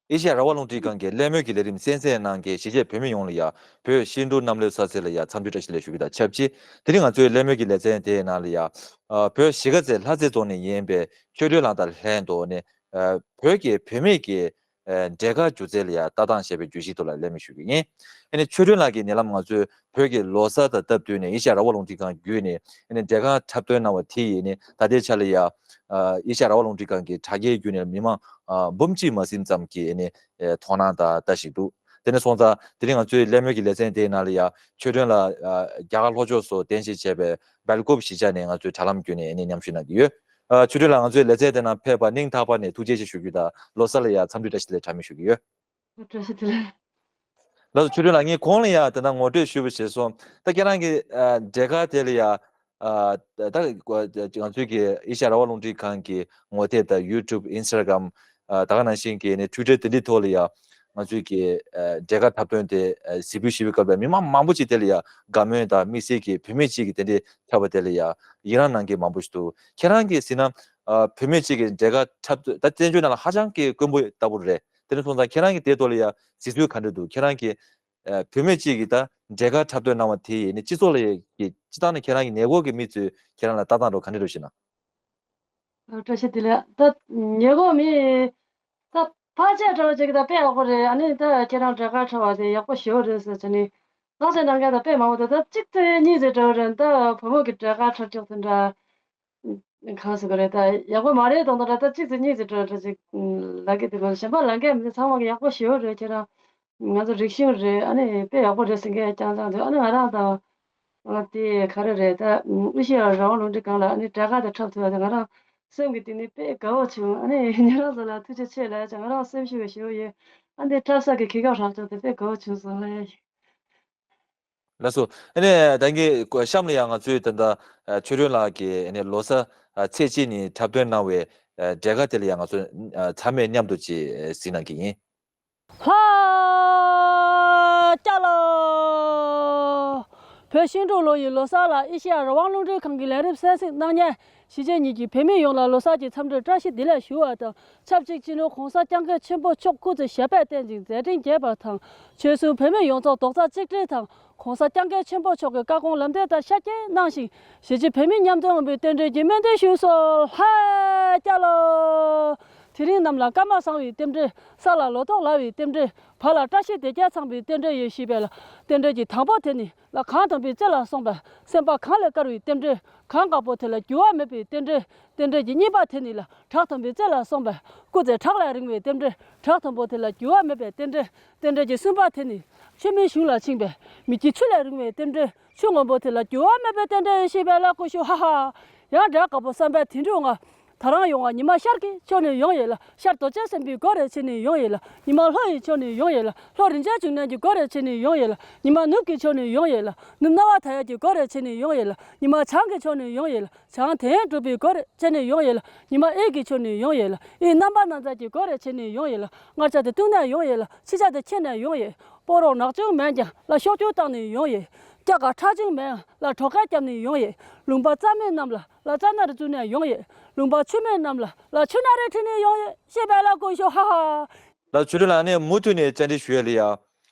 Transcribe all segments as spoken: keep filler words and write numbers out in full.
ཨེ་ཤེ་ཡ་རང་དབང་རླུང་འཕྲིན་ཁང་གི་གླེང་མོལ་གྱི་ལས་རིམ་གསན་གཟིགས་གནང་མཁན་གཞིས་བྱེས་བོད་མི་ཡོངས་ལ་ཡ་བོད་ཤིང་འབྲུག་གནམ་ལོའི་གསར་ཚེས་ལ་ཡ་འཚམས་འདྲི་བཀྲ་ཤིས་བདེ་ལེགས་ཞུ་རྒྱུ་དང་ཆབས་ཅིག་དེ་རིང་ང་ཚོའི་གླེང་མོལ་གྱི་ལེ་ཚན་དེའི་ནང་ལ་ཡ་ཨ་བོད་གཞིས་ཀ་རྩེ་ལྷ་རྩེ་རྫོང་ནས་ཡིན་པའི་ཆོས་སྒྲོན་ལགས་དང་ལྷན་དུ་ནས་ཨ་བོད་ཀྱི་བུད་མེད་ཀྱི་ཨ་འབྲས་དཀར་སྒྱུ་རྩལ་ལ་ཡ་ལྟ་སྟངས་ཞེས་པའི་བརྗོད་གཞིའི་ཐོག་ལ་གླེང་མོལ་ཞུ་གི་ཡིན། ཨ་ནི་ཆོས་སྒྲོན་ལགས་ཀྱིས་ཉེ་ལམ་ང་ཚོའི་བོད་ཀྱི་ལོ་གསར་དང་སྟབས་བསྟུན་ནས་ཨེ་ཤེ་ཡ་རང་དབང་རླུང་འཕྲིན་ཁང་བརྒྱུད་ནས་ཨ་ནི་འབྲས་དཀར་འཁྲབ་སྟོན་གནང་བ་དེ་ཡིས་ནི་ད་ལྟའི་ཆ་ལ་ཡ་ཨ་ཨེ་ཤེ་ཡ་རང་དབང་རླུང་འཕྲིན་ཁང་གི་དྲ་རྒྱའི་བརྒྱུད་ནས་མི་མང་ཨ་འབུམ་གཅིག་མ་ཟིན་ཙམ་གྱིས་ཨ་ནི་ཨེ་དོ་སྣང་དང་ལྟ་བཞིན་འདུག་དེ་ནས་སོང་ཙང་དེ་རིང་ང་ཚོའི་གླེང་མོལ་གྱི་ལེ་ཚན་དེའི་ནང་ལ་ཡ་ཆོས་སྒྲོན་ལགས་ཨ་རྒྱ་གར་ལྷོ་ཕྱོགས་སུ་རྟེན་གཞི་བྱས་པའི་སྦེལ་ཀོབ་གཞིས་ཆགས་ནས་ང་ཚོའི་དྲ་ལམ་བརྒྱུད་ནས་ཨ་ནི་མཉམ་ཞུགས་གནང་གི་ཡོད། ཨ་ཆོས་སྒྲོན་ལགས་ང་ཚོའི་ལེ་ཚན་དེ་ནང་ཕེབས་པར་སྙིང་ཐག་པ་ནས་ཐུགས་རྗེ་ཆེ་ཞུ་རྒྱུ་དང་ལོ་གསར་ལ་ཡ་འཚམས་འདྲི་བཀྲ་ཤིས་བདེ་ལེགས་གྲངས་མེད་ཞུ་གི་ཡོད། བཀྲ་ཤིས་བདེ་ལེགས། ལགས་སོ་ཆོས་སྒྲོན་ལགས་ངས་གོང་ལ་ཡ་དེ་འདྲ་ངོ་སྤྲོད་ཞུས་པ་བྱས་སོང་། ད་ཁྱེད་རང་གི་ཨ་འབྲས་དཀར་དེ་ལ་ཡ་ཨ་ད་ང་ཚོའི་གི་ཨེ་ཤེ་ཡ་རང་དབང་རླུང་འཕྲིན་ཁང་གི་ངོ་དེབ་དང་ཡུ་ཊུབ་ཨིན་སི་ཊ་གྷ་རམ་ཨ་ད་ག་ནང་བཞིན་གྱི་ནི་ཊུའི་ཊར་དེ་འདྲའི་ཐོག་ལ་ཡ་ང་ཚོའི་གི་ཨ་འབྲས་དཀར་འཁྲབ་སྟོན་དེ་ཨ་གཟིགས་འབུལ་ཞུས་པའི་སྐབས་ལ་མི་མང་མང་པོ་ཅིག་དེ་ལ་ཡ་དགའ་མོས་དང་དམིགས་བསལ་གྱི་བུད་མེད་ཅིག་གིས་དེ་འདྲའི་འཁྲབ་པ་དེ་ལ་ཡ་ཡི་རངས་གནང་མཁན་མང་པོ་ཞིག་འདུག་ཁྱེད་རང་གིས་གཟིགས་ན་ཨ་བུད་མེད་ཅིག་གིས་འབྲས་དཀར་འཁྲབ་སྟོན་ད་བཙན་བྱོལ་ནང་ལ་ཧ་ཅང་གི་དཀོན་པོ་ལྟ་བུ་རེད། དེ་འདྲ་སོང་ཙང་ཁྱེད་རང་གིས་དེའི་ཐོག་ལ་ཡ་གཟིགས་ཚུལ་ག་འདྲ་འདུག་ཁྱེད་རང་གིས་ཨ་བུད་མེད་ཅིག་གིས་ད་འབྲས་དཀར་འཁྲབ་སྟོན་གནང་བ་དེ་ཡིས་ནི་སྤྱི་ཚོགས་ལ་ཡ་གི་སྤྱི་བཏང་ནས་ཁྱེད་རང་གི་ཉེ་འཁོར་གྱི་མི་ཚོས་ཁྱེད་རང་ལ་ལྟ་སྟངས་འདྲ་བོ་ག་འདྲ་འདུག་ཞེ་ན། ཨ་བཀྲ་ཤིས་བདེ་ལེགས། ད་ཉེ་འཁོར་མི་ད་ཕལ་ཆེར་འདྲ་བོ་ཅིག་གིས་ད་དཔེ་ཡག་པོ་རེད། ཨ་ནི་ད་ཁྱེད་རང་འབྲས་དཀར་འཁྲབ་པ་དེ་ཡག་པོ་ཞེ་པོ་རེད་ཟེར་བྱས་ནས་བསྔགས་བརྗོད་གནང་མཁན་ད་དཔེ་མང་པོ་འདུག་ད་གཅིག་དེ་གཉིས་ཟེར་འདྲ་བོ་རེད། ད་བུ་མོ་གི་འབྲས་དཀར་འཁྲབ་ཕྱོགས་དེ་འདྲ་གང་ཟེར་དགོས་རེད། ད་ཡག་པོ་མ་རེད་དང་ད་ད་གཅིག་ཙམ་གཉིས་ཙམ་འདྲ་འདྲ་ཅིག་ལབ་ཀྱི་འདུག་གཞན་པ་ལབ་མཁན་མི་ཚང་མ་གི་ཡག་པོ་ཞེ་པོ་རེད། ཁྱེད་རང་ང་ཚོ་རིག་གཞུང་རེད། ཨ་ནི་དཔེ་ཡག་པོ་རེད་ཟེར་མཁན་རྐྱང་རྐྱང་འདུག་ཨ་ནི་ང་རང་དང་ང་དེ་ག་རེ་རེད། ད་ཨེ་ཤེ་ཡ་རང་དབང་རླུང་འཕྲིན་ཁང་ལ་ཨ་ནི་འབྲས་དཀར་དེ་འཁྲབ་ཐུབ་པ་དེ་ང་རང་སེམས་ཀྱི་གཏིང་ནས་དཔེ་དགའ་པོ་བྱུང་། ཨ་ནི་ཉེ་རང་ཚོ་ལ་ཐུགས་རྗེ་ཆེ་ལབ་ཡ་ཅིག་ང་རང་སེམས་ཤུགས་ཞེ་པོ་ཡོད། ཨ་ནི་འཁྲབ་ས་གི་གོ་སྐབས་རག་ཆོག་དེ་དཔེ་དགའ་པོ་བྱུང་སོང་ལབ་ཡ་ཡིན། ལགས་སོ། ཨ་ནི་ད་གིན་གཤམ་ལ་ཡང་ང་ཚོའི་ད་ལྟ་ཨ་ཆོས་སྒྲོན་ལགས་ཀྱི་ཨ་ནི་ལོ་གསར་ཨ་ཚེས་གཅིག་ཉིན་འཁྲབ་སྟོན་གནང་བའི་ཨ་འབྲས་དཀར་དེ་ལ་ཡང་ང་ཚོ་ཨ་ཚང་མས་མཉམ་དུ་ཅིག་ཨ་གཟིགས་གནང་གི་ཡིན། ལྷ་སྐྱ་ལོ། བོད་ཤིང་འབྲུག་ལོ་ཡི་ལོ་གསར་ལ་ཨེ་ཤེ་ཡ་རང་དབང་རླུང་འཕྲིན་ཁང་གི་ལས་རིམ་གསན་གཟིགས་གནང་མཁན་གཞིས་བྱེས་གཉིས་ཀྱི་བོད་མི་ཡོངས་ལ་ལོ་གསར་གྱི་འཚམས་འདྲིར་བཀྲ་ཤིས་བདེ་ལེགས་ཞུ་བ་དང་ཆབས་ཅིག་སྤྱི་ནོར་༸གོང་ས་༸སྐྱབས་མགོན་ཆེན་པོ་མཆོག་སྐུ་ཚེ་ཞབས་པད་བརྟན་ཅིང་མཛད་འཕྲིན་རྒྱས་པ་དང་། ཆོལ་གསུམ་བོད་མི་ཡོངས་རྫོགས་རྡོག་རྩ་གཅིག་སྒྲིལ་དང་༸གོང་ས་༸སྐྱབས་མགོན་ཆེན་པོ་མཆོག་གི་བཀའ་དགོངས་ལམ་སྟོན་ལྟར་ཤར་སྐྱེད་གནང་ཞིང་། གཞིས་བྱེས་བོད་མི་མཉམ་འཛོམས་ཡོང་བའི་རྟེན་འབྲེལ་གྱི་སྨོན་འདུན་ཞུས་སོ། ལྷ་སྐྱ་ལོ། དེ་རིང་གནམ་ལ་སྐར་མ་བཟང་བའི་རྟེན་འབྲེལ། ས་ལ་ལོ་ཏོག་ལ་བའི་རྟེན་འབྲེལ། བར་ལ་བཀྲ་ཤིས་བདེ་སྐྱིད་ཚང་བའི་རྟེན་འབྲེལ་ཡོད་ཞེས་པས་ལ། རྟེན་འབྲེལ་གྱི་དང་པོ་དེ་ནི་ལ་གངས་དམ་པའི་རྩེ་ལ་སོང་བས་སེམས་པ་གངས་ལས་དཀར་བའི་རྟེན་འབྲེལ། གངས་དཀར་པོ་དེ་ལ་འགྱུར་བ་མེད་པའི་རྟེན་འབྲེལ། རྟེན་འབྲེལ་གྱི་གཉིས་པ་དེ་ནི་ལ་བྲག་དམ་པའི་རྩེ་ལ་སོང་བས་སྐུ་ཚེ་བྲག་ལས་རིང་བའི་རྟེན་འབྲེལ། བྲག་དམ་པོ་དེ་ལ་འགྱུར་བ་མེད་པའི་རྟེན་འབྲེལ། རྟེན་འབྲེལ་གྱི་གསུམ་པ་དེ་ནི་ཆུ་མིག་གཞུང་ལ་ཕྱིན་པས་མིག་གི་ཆུ་ལས་རིང་བའི་རྟེན་འབྲེལ། ཆུ་སྔོན་པོ་དེ་ལ་འགྱུར་བ་མེད་པའི་རྟེན་འབྲེལ་ཞེས་པས་ལ་སྐུ་ཞུ་ཧ་ཧ། ཡང་འབྲས་དཀར་པོ་བསམ་པའི་དེ་འབྲུ་ལྔ། ད་རང་ཡོང་བ་ཉི་མ་ཤར་གྱི་ཕྱོགས་ནས་ཡོང་ཡོད་ལ། ཤར་རྡོ་རྗེ་སེམས་དཔའི་སྒོ་རེ་ཕྱེ་ནས་ཡོང་ཡོད་ལ། ཉི་མ་ལྷོ་ཡི་ཕྱོགས་ནས་ཡོང་ཡོད་ལ། ལྷོ་རིན་ཆེན་འབྱུང་གནས་ཀྱི་སྒོ་རེ་ཕྱེ་ནས་ཡོང་ཡོད་ལ། ཉི་མ་ནུབ་ཀྱི་ཕྱོགས་ནས་ཡོང་ཡོད་ལ། ནུབ་སྣང་བ་མཐའ་ཡས་ཀྱི་སྒོ་རེ་ཕྱེ་ནས་ཡོང་ཡོད་ལ། ཉི་མ་བྱང་གི་ཕྱོགས་ནས་ཡོང་ཡོད་ལ། བྱང་དོན་གྲུབ་པའི་སྒོ་རེ་ཕྱེ་ནས་ཡོང་ཡོད་ལ། ཉི་མ་དབུས་ཀྱི་ཕྱོགས་ནས་ཡོང་ཡོད་ལ། དབུས་རྣམ་པར་སྣང་མཛད་ཀྱི་སྒོ་རེ་ཕྱེ་ནས་ཡོང་ཡོད་ལ། སྔར་ཆ་དེ་སྟེང་ནས་ཡོང་ཡོད་ལ། ཕྱི་ཆ་དེ་ཕྱི་ནས་ཡོང་ཡོད། སྤོ་རོགས་ནག་ཅུང་མེད་ཀྱང་ལ་ཤོག་ཅུང་བཏང་ནས་ཡོང་ཡོད། སྐྱ་ཀ་ཁྲ་ཅུང་མེད་ཡང་ལ་གྲོགས་ཁལ་བརྒྱབ་ནས་ཡོང་ཡོད། ལུང་པ་རྩ་མེད་རྣམས་ལ་ལ་རྩ་ནར་བཙུགས་ནས་ཡོང་ཡོད། ལུང་པ་ཆུ་མེད་རྣམས་ལ་ལ་ཆུ་ནར་རེ་ཁྲིད་ནས་ཡོང་ཡོད་ཞེས་པས་ལ་སྐུ་ཞུ་ཧ་ཧ། ལགས་ཆོས་སྒྲོན་ལགས་ནས་མུ་མཐུད་ནས་བཅར་འདྲི་ཞུ་ཡ་ལ་ཡ།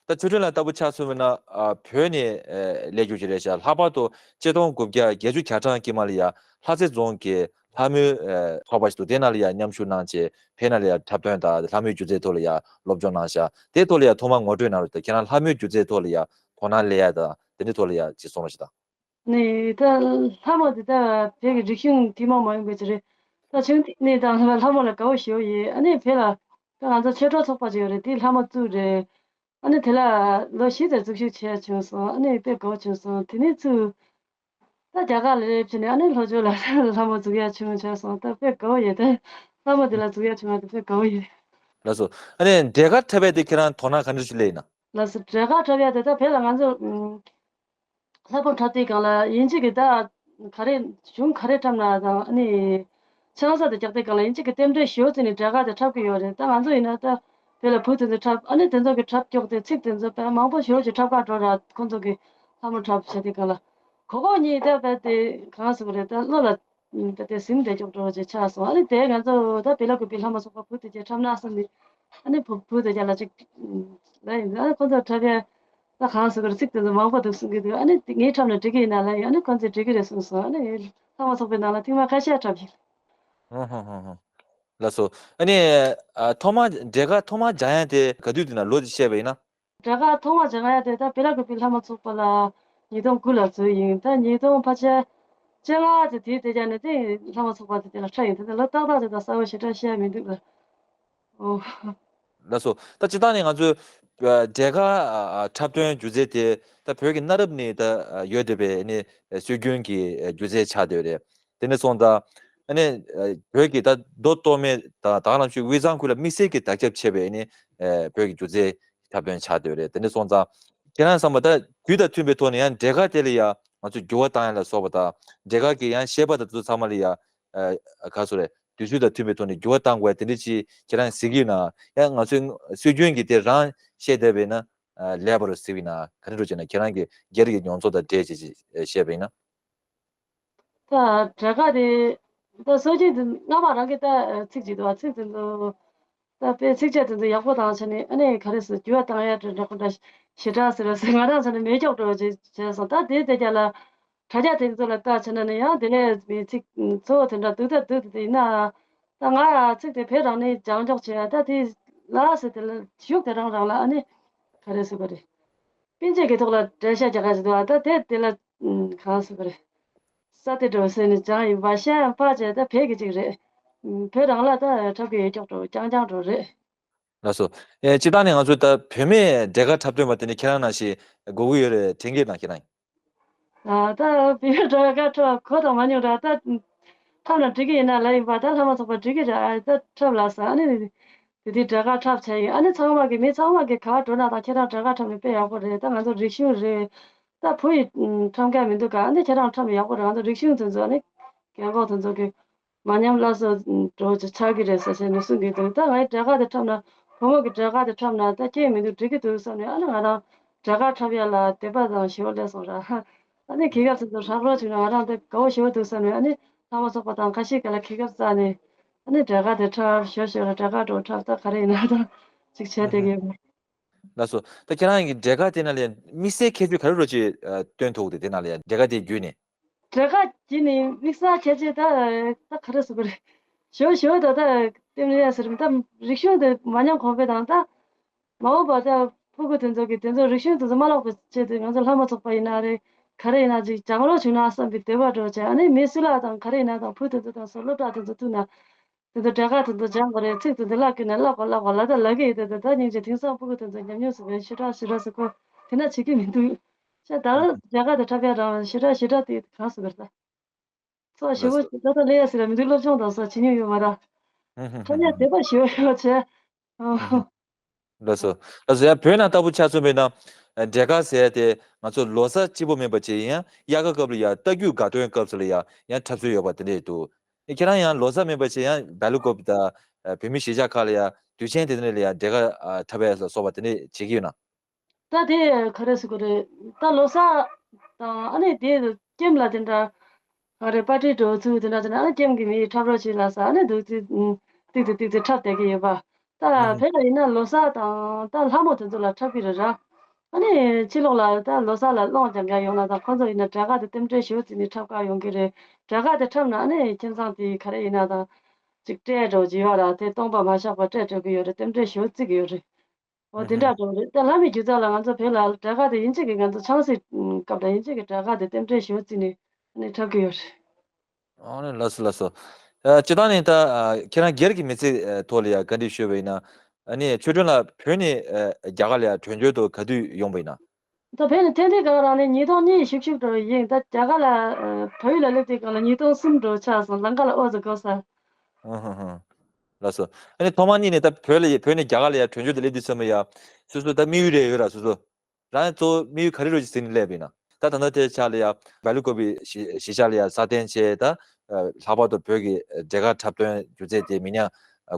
ད་ཆོས་སྒྲོན་ལགས་ལྟ་བུ་ཆ་མཚོན་པ་ན་ཨ་བོད་ནས་ཨ་སླེབས་རྒྱུ་ཅིག་རེད་ཤག་ལྷག་པར་དུ་ཆིག་སྟོང་དགུ་བརྒྱ་བརྒྱད་ཅུ་གྱ་གྲངས་དཀྱིལ་མ་ལ་ཡ་ལྷ་རྩེ་རྫོང་གི་ལྷ་མོའི་ཨ་ཚོགས་པ་ཞིག་འདུག་དེ་ནང་ལ་ཡ་མཉམ་ཞུགས་གནང་བྱས་ཕེབས་ན་ལ་ཡ་འཁྲབ་སྟོན་དང་ལྷ་མོའི་སྒྱུ་རྩལ་ཐོག་ལ་ཡ་སློབ་སྦྱོང་གནང་ཤག་དེའི་ཐོག་ལ་ཡ་ཐོག་མར་ངོ་སྤྲོད་གནང་རོགས་དང་། ཁྱེད་རང་ལྷ་མོའི་སྒྱུ་རྩལ་ཐོག་ལ་ཡ་དོ་སྣང་སླེབས་ཡ་དང་དེ་འདྲའི་ཐོག་ལ་ཡ་ཅིག་གསུང་རོགས་ཞེས་དང་། ནས་ད་ལྷ་མོ་དེ་ད་བོད་ཀྱི་རིག་གཞུང་ཐུན་མོང་མ་ཡིན་པའི་ཅིག་རེད། ད་ཆུང་དུས་ནས་ད་ལྷ་མོ་ལ་དགའ་བོ་ཞེ་པོ་ཡོད། ཨ་ནི་བོད་ལ་ད་ང་ཚོ་ཆོས་གྲོགས་ཚོགས་པ་ཅིག་ཡོད་རེད། དེའི་ལྷ་མོ་བཙུགས་རེད། ཨ་ནི་དེ་ལ་ལོ་བཞི་ཙམ་འཛུལ་ཞུགས་བྱས་བྱུང་སོང་། ཨ་ནི་དཔེ་དགའ་བོ་བྱུང་སོང་། དེ་ནས་ཚུར་ད་རྒྱ་གར་ལ་སླེབས་བྱས་ནས་ཨ་ནི་ལྷོ་ཕྱོགས་ལ་ལྷ་མོ་འཛུགས་ཡ་བྱུང་བྱས་སོང་། ད་དཔེ་དགའ་བོ་ཡོད། ད་ལྷ་མོ་དེ་ལ་འཛུགས་ཡ་བྱུང་བ་དེ་དཔེ་དགའ་བོ་ཡོད། ལགས་སོ། ཨ་ནི་འབྲས་དཀར་འཁྲབ་ཡ་དེ་ཁྱེད་རང་དོ་སྣང་ག་འདྲ་ཞིག་སླེབས་ཡིན་ན། ལགས་སོ། འབྲས་དཀར་འཁྲབ་ཡ་དེ་ད་བོད་ལ་ང་ཚོ་ཨུམ། ལྷ་མོ་འཁྲབ་དུས་སྒང་ལ་ཡིན་གཅིག་གི་ད་ག་རེ་གཞུང་ག་རེ་འཁྲབ་ན་དང་ཨ་ནི་ཆང་ས་དེ་རྒྱག་དུས་སྒང་ལ་ཡིན་གཅིག་གི་རྟེན་འབྲེལ་ཞུ་ཟེར་ནས་འབྲས་དཀར་དེ་འཁྲབ་ཀྱི་ཡོད་རེད། ད་ང་ཚོ་ཡིན་ན་ད་བོད་ལ་བུ་དེ་ཚོ་འཁྲབ་ཨ་ནི་དེ་ཚོ་གི་འཁྲབ་སྐྱོག་དེ་ཚིག་དེ་ཚོ་དཔེ་མང་པོ་ཞེ་པོ་ཅིག་འཁྲབ་ག་འགྲོ་ར། ཁོང་ཚོ་གི་ལྷ་མོ་འཁྲབ་བྱེད་དུས་སྒང་ལ་གོ་གོ་གཉིས་ད་དཔེ་དེ་གང་ཟེར་དགོས་རེད། ད་བློ་ལ་དཔེ་དེ་ཟིན་བསྡད་ཀྱོག་འགྲོ་ཅེས་ཆགས་སོང་། ཨ་ནི་དེ་ང་ཚོ་ད་བོད་ལ་དགོས་པའི་ལྷ་མོ་ཚོགས་པ་བུ་དེ་ཚོ་འཁྲབ་ན་བསམ་ནས་ ཨ་ནི་བུ་བུ་དེ་རྒྱ་ལ་ཅིག་ལ་ཡིན། ཨ་ནི་ཁོ་ཚོ་འཁྲབ་ཡ་ད་གང་ཟེར་གི་རེད། ཚིག་དེ་ཚོ་མང་པོ་འདུག་གསུང་གི་འདུག་ཨ་ནི་ངས་འཁྲབ་ན་འགྲིག་གི་ཡིན་ན་ལབ་ཡིན། ཨ་ནི་ཁོ་ཚོས་འགྲིག་གི་རེད་གསུངས་སོང་། ཨ་ནི་ལྷག་མ་ཚོགས་པའི་ནང་ལ་ཐེངས་མ་ཁ་ཤས་འཁྲབ་ཤིག་ཧུང་ཧུང་ཧུང་ཧུང་། ལགས་སོ། ཨ་ནི་ཨ་ཐོག་མ་འབྲས་དཀར་ཐོག་མ་སྦྱང་ཡ་དེ་ག་དུས་དེ་ན་ལོ་དེ་བཤད་པ་ཡིན་ན། འབྲས་དཀར་ཐོག་མ་སྦྱང་ཡ་དེ་ད་བི་ལ་ཀུ་པི་ལྷ་མོ་ཚོགས་པ་ལ་ཉིས་སྟོང་དགུ་ལ་འཛུལ་ཡིན། ད་ཉིས་སྟོང་ཕལ་ཆེར་བཅོ་ལྔ་དེ་དེའི་དེ་རྒྱ་ནས་དེ་ལྷ་མོ་ཚོགས་པ་དེ་དེ་ལ་འཁྲབ་ཡིན། དེ་ནས་ལོ་ཏག་ཏག་དེ་དང་གསལ་བོ་ཞེ་དྲག་བཤད་ཡ་མི་འདུག་ལ། ཨོ། ལགས་སོ། ད་སྤྱིར་བཏང་ནས་ང་ཚོའི་ཨ་འབྲས་དཀར་ཨ་ཨ་འཁྲབ་སྟོན་སྒྱུ་རྩལ་དེ་ད་བོད་ཀྱི་གནའ་རབས་ནས་ད་ཨ་ཡོད་བསྡད་པའི་ནི་སྲོལ་རྒྱུན་གྱི་ཨ་སྒྱུ་རྩལ་ཆགས་བསྡད་ཡོད་རེད། དེ་ནས་སོང་ཙང་ཨ་ནི་ཨ་བོད་ཀྱི་ད་མདོ་སྟོད་སྨད་དང་ད་ག་ནང་བཞིན་དབུས་གཙང་ཁུལ་ལ་དམིགས་བསལ་གྱི་དར་ཁྱབ་ཆེ་བའི་ནི་ཨ་བོད་ཀྱི་སྒྱུ་རྩལ་འཁྲབ་སྟོན་ཆགས་བསྡད་ཡོད་རེད། དེ་ནས་སོང་ཙང་ཁྱེད་རང་བསམ་པ་ད་དུས་དང་མཐུན་པའི་ཐོག་ནས་ཡང་འབྲས་དཀར་དེ་ལ་ཡང་ང་ཚོས་འགྱུར་བ་བཏང་ཡ་ལ་སོགས་པ་དང་འབྲས་དཀར་གྱི་ཡང་བཤད་པ་དང་དེ་ཚོ་ཚང་མ་ལ་ཡང་ཨ་ག་རེ་ཟེར་དགོས་རེད། དུས་ཚོད་དང་མཐུན་པའི་ཐོག་ནས་འགྱུར་བ་གཏང་དགོས་དེ་འདྲ་ཅིག་ཁྱེད་རང་གཟིགས་ཀྱི་ཡོད་ན། ཡང་ང་ཚོའི་སྲོལ་རྒྱུན་གྱི་དེ་རང་བཤད་བསྡད་པ་ཡིན་ན་ཨ་ལེགས་པ་རེད་གཟིགས་ཀྱི་ཡོད་ན། ག་རེ་འདྲ་བྱས་ན་ཁྱེད་རང་གི་སྒེར་གྱི་མྱོང་ཚོར་དང་འབྲེལ་བྱས་ཅིག་བཤད་པ་ཡིན་ན། ད་འབྲས་དཀར་དེ་ད་སྲོལ་རྒྱུན་དེ་སྔ་མ་རང་གི་ད་ཚིག་ཅིག་འདུག་བ། ཚིག་དེ་ཚོ་ད་དཔེ་ཚིགས་བཅད་དེ་ཚོ་ཡག་པོ་བཏང་བྱས་ནས་ཨ་ནི་ག་རེ་ཟེར་འགྱུར་བ་བཏང་ཡ་འདྲ་འདྲ་ཁོ་འདྲ་ཞེ་དྲག་ཟེར་བ་ཟེར་ང་རང་ཚོ་ནས་མེད་ཀྱོག་འགྲོ་བྱས་བྱས་སོང་། ད་དེ་དེ་རྒྱ་ལ་དྲ་རྒྱ་དེ་ཚོ་ལ་ལྟ་བྱས་ན་ནི་ཡང་དེ་ནས་མི་ཚིག་གཙོ་བོ་དེ་འདྲ་འདུག་ད་འདུག་དེ་ཡིན་ན་ད་ང་ཚིག་དེ་བོད་རང་ནས་སྦྱང་འཇོག་བྱས་ད་དེ་ལ་ཟེར་དེ་ལ་གཞུག་དེ་རང་རང་ལ་ཨ་ནི་ག་རེ་ཟེར་བ་རེད། སྤུན་མཆེད་ཀྱི་ཐོག་ལ་འགྲེལ་བཤད་རྒྱག་ག་ཞིག་འདུག་ད་དེ་དེ་ལ་གང་ཟེར་བ་རེད། ས་དེ་འགྲོ་ཟེར་ནས་སྦྱང་ཡིན་པ་ཤ་ཡང་ཕར་བྱས་ད་བོད་ཀྱི་ཅིག་རེད། བོད་རང་ལ་ད་འཁྲབ་ཀྱི་ཡོད་ཀྱོག་འགྲོ་རྐྱང་རྐྱང་འགྲོ་རེད། ལགས་སོ། ཨེ་སྤྱིར་བཏང་ནས་ང་ཚོ་ད་བུད་མེད་འབྲས་དཀར་འཁྲབ་སྟོན་པ་དེ་ནི་ཁྱེད་རང་ནང་བཞིན་དགོས་ཀྱི་ཡོད་རེད་དྲན་གྱི་ཡོད་ན་ཁྱེད་རང་། ཨ་ད་བུད་མེད་འབྲས་དཀར་འཁྲབ་གོ་དང་མ་མྱོང་ར། ད་འཁྲབ་ན་འགྲིག་གི་ཡིན་ན་ལབ་ཡིན་པ། ད་ལྷ་མོ་ཚོགས་པ་འགྲིག་གི་ར། ཨ་ད་འཁྲབ་ལ་ས་ཨ་ནི་དེ་དེ་འབྲས་དཀར་འཁྲབ་བྱས་ཡིན། ཨ་ནི་ཚང་མ་གི་མི་ཚང་མ་གི་ག་བ་འགྲོ་ན་ད་ཁྱེད་རང་འབྲས་དཀར་འཁྲབ་ནི་དཔེ་ཡག་པོ་རེད། ད་ང་ཚོ་རིག་གཞུང་རེད། ད་བུ་ཡི་འཁྲབ་མཁན་མི་འདུག་ག་ཨ་ནི་ཁྱེད་རང་འཁྲབ་ནི་ཡག་པོ་རེད། ང་ཚོ་རིག་གཞུང་དེ་ཚོ་ཨ་ནི་རྒན་གོག་དེ་ཚོ་གི་མ་ཉམས་སླར་གསོ་འགྲོ་ཆ་ཆགས་ཀྱི་རེད་ཟེར་བྱས་ནས་གསུང་གི་འདུག་ད་ངའི་འབྲས་དཀར་དེ་འཁྲབ་ན་བུ་མོ་གི་འབྲས་དཀར་དེ་འཁྲབ་ན་ད་སྐྱེས་མི་འདུག་འགྲིག་གི་འདུག་བསམ་ནས། ཨ་ནི་ང་རང་འབྲས་དཀར་འཁྲབ་ཡ་ལ་དད་པ་དང་ཞེ་པོ་སླེབས་སོང་ར། ཨ་ནི་གོ་སྐབས་དེ་ཚོ་ཧྲག་རོགས་བྱུང་ན་ང་རང་དེ་དགའ་བོ་ཞེ་པོ་འདུག་བསམ་ནས། ཨ་ནི་ལྷ་མོ་ཚོགས་པ་དང་ཁ་ཤས་ཀ་ལ་གོ་སྐབས་བཙལ་ནས་ཨ་ནི་འབྲས་དཀར་དེ་འཁྲབ་ཞོར་ཞོར་ལ་འབྲས་དཀར་འགྲོ་འཁྲབ་ད་ག་རེ་ཡིན་ན་ད་ཅིག་བྱས་བསྡད་ཀྱི་ཡོད། ལགས་སོ། ད་ཁྱེད་རང་གི་འབྲས་དཀར་དེ་ནང་ལ་དམིགས་བསལ་ཁྱད་ཆོས་ག་རེ་རོ་ཅིག་ཨ་སྟོན་ཐུབ་དེ་དེ་ནང་ལ་འབྲས་དཀར་དེ་བརྒྱུད་ནས། འབྲས་དཀར་བརྒྱུད་ནས་དམིགས་བསལ་ཁྱད་ཆོས་ད་ད་ག་རེ་ཟེར་དགོས་རེད། ཞོ་ཞོ་ད་ད་ལྟེམ་ལེ་ཡ་ཟེར་ད་རིག་གཞུང་དེ་མ་ཉམས་གོང་འཕེལ་དང་ད་མ་འོངས་པ་ད་ཕྲུ་གུ་དེ་ཚོ་གི་དེ་ཚོ་རིག་གཞུང་དེ་ཚོ་མ་བརླག་པའི་ཆེད་དུ་ང་ཚོ་ལྷ་མོ་ཚོགས་པ་ཡིན་ན་རེད། ག་རེ་ཡིན་ན་ཅིག་སྦྱང་རོགས་བྱུང་ན་བསམ་པའི་འདོད་པ་འགྲོ་བྱས། ཨ་ནི་མི་སུ་ལ་དང་ག་རེ་ཡིན་ན་དང་བུ་དེ་ཚོ་དང་སོ་སློབ་གྲྭ་དེ་ཚོ་ཐུག་ན། དེ་ཚོ་འབྲས་དཀར་དེ་ཚོ་སྦྱང་དགོས་རེད། ཚིག་དེ་ཚོ་བཀླག་དགོས་ན་བཀླག་དགོས་བཀླག་དགོས་ལབ་ད་ལབ་གི་ཡོད། དེ་དེ་ད་སྙིང་རྗེ། དེང་སང་ཕྲུ་གུ་དེ་ཚོ་ཉམས་མྱོང་ཟེར་བའི་ཞེ་དྲག་ཞེ་དྲག་ཟེར་གོ་དེ་འདྲ་བྱེད་ཀྱི་མི་འདུག་ཤ་ད་འབྲས་དཀར་དེ་འཁྲབ་ཡ་རང་ཞེ་དྲག་ཞེ་དྲག་དེ་གང་ཟེར་དགོས་རེད་ད། ཚོ་ཞེ་པོ་ད་ད་ལས་ཡ་ཟེར་ར་མི་འདུག་སློབ་སྦྱོང་དང་སོགས་བྱེད་མྱོང་ཡོད་མ་རེད། འཁྲབ་ཡ་དད་པ་ཞེ་པོ་ཡོད་བྱས། ལགས་སོ། ལགས་སོ། ཡ་བོད་ནང་ལྟ་བུ་ཆ་མཚོན་པ་ཡིན་ན། འབྲས་དཀར་ཟེར་ཡ་དེ་ང་ཚོ་ལོ་གསར་གཅིག་པོ་མིན་པ་བྱས་ཡང་དབྱར་ཁ་སྐབས་ལ་ཡ་རྟ་རྒྱུག་དགའ་སྟོན་སྐབས་སུ་ལ་ཡ་ཡང་འཁྲབ་སྲོལ་ཡོད་པ་དེ་འདྲས་འདུག་ཁྱེད་རང་ཡང་ལོ་གསར་མིན་པ་བྱས་ཡང་སྦེལ་ཀོབ་དང་བོད་མི་གཞིས་ཆགས་ཁག་ལ་ཡ་དུས་ཆེན་དེ་འདྲས་ལ་ཡ་འབྲས་དཀར་འཁྲབ་ཡ་ལ་སོགས་པ་དེ་འདྲས་བྱེད་ཀྱི་ཡོད་ན། ད་དེ་ག་རེ་ཟེར་དགོས་རེད། ད་ལོ་གསར་དང་ཨ་ནི་དེ་ཀེམ་ལ་དེ་འདྲ་ག་རེ་པར་ཊི་འགྲོ་ཚུལ་དེ་འདྲ་དེ་ན་ཨ་ནི་ཀེམ་གི་མི་འཁྲབ་རོགས་བྱེད་ལ་ས་ཨ་ནི་འདུག་ཚེ་ཏིག་ཏིག་ཏིག་ཏིག་འཁྲབ་བསྡད་ཀྱི་ཡོད་པ། ད་བོད་ལ་ཡིན་ན་ལོ་གསར་དང་ད་ལྷ་མོ་དེ་ཚོ་ལ་འཁྲབ་ཀྱི་རེད་ར། ཨ་ནི་ཕྱི་ལོགས་ལ་ད་ལོ་གསར་ལ་སློང་རྒྱག་མཁན་ཡོང་ན་ད་ཁོ་ཚོ་ཡིན་ན་འབྲས་དཀར་དེ་རྟེན་འབྲེལ་ཞུ་རྩིས་ནས་འཁྲབ་ག་ཡོང་གི་རེད། འབྲས་དཀར་དེ་འཁྲབ་ན་ཨ་ནི་ཁྱིམ་ཚང་དེ་ག་རེ་ཡིན་ན་ད་ཅིག་སྤྲད་འགྲོ་གི་ཡོད་ར། དེ་སྟོང་པ་མ་བཞག་པ་སྤྲད་འགྲོ་གི་ཡོད་རེད། རྟེན་འབྲེལ་ཞུ་རྩིས་ཀྱི་ཡོད་རེད། འོ་དེ་འདྲ་འགྲོ་གི་རེད། ད་ལྷ་མོའི་སྒྱུ་རྩལ་ལ་ང་ཚོ་བོད་ལ་འབྲས་དཀར་དེ་ཡིན་གཅིག་གི་ང་ཚོ་ཆང་སའི་སྐབས་ལ་ཡིན་གཅིག་གི་འབྲས་དཀར་དེ་རྟེན་འབྲེལ་ཞུ་རྩིས་ནས་ཨ་ནི་འཁྲབ་ཀྱི་ཡོད་རེད། ཨ་ནི་ལགས་སོ་ལགས་སོ། ཨ་སྤྱིར་བཏང་ནས་ད་ཨ་ཁྱེད་རང་སྒེར་གྱི་མི་ཚེ་ཨ་ཐོག་ལ་ཡང་བཀའ་འདྲི་ཞུས་པ་ཡིན་ན། ཨ་ནི་ཆོས་སྒྲོན་ལགས་བོད་ནས་ཨ་རྒྱ་གར་ལ་ཡང་བྲོས་བྱོལ་དུ་ག་དུས་ཡོང་པ་ཡིན་ན། ད་བོད་ནས་ཐོན་དུས་སྒང་རང་ནས་ཉིས་སྟོང་གཉིས་ཤུག་ཤུག་འགྲོ་ཡིན། ད་རྒྱ་གར་ལ་ཨ་བལ་ཡུལ་ལ་སླེབས་དུས་སྒང་ལ་ཉིས་སྟོང་གསུམ་འགྲོ་ཆགས་སོང་། ལམ་ཁ་ལ་ཨོ་ཙི་དགོས་ས། ཨ་ཧ་ཧ། ལགས་སོ། ཨ་ནི་ཐོག་མ་གཉིས་ནས་ད་བོད་ལ་བོད་ནས་རྒྱ་གར་ལ་ཡང་བྲོས་བྱོལ་དུ་སླེབས་དུས་ཙམ་པ་ཡ། སོ་སོ་ད་དམིགས་ཡུལ་རེ་ཡོད་ར་སོ་སོ། རང་གཙོ་བོ་དམིགས་ཡུལ་ག་རེ་རེད་ཅེས་ཟེར་ནས་སླེབས་པ་ཡིན་ན། ད་ད་ལྟ་དེ་ཆ་ལ་ཡ་སྦེལ་ཀོབ་གཞིས་གཞིས་ཆགས་ལ་ཡ་སྲ་བརྟན་བྱས། ད་ལྷག་པར་དུ་བོད་ཀྱི་འབྲས་དཀར་འཁྲབ་སྟོན་སྒྱུ་རྩལ་དེ་མི་ཉམས་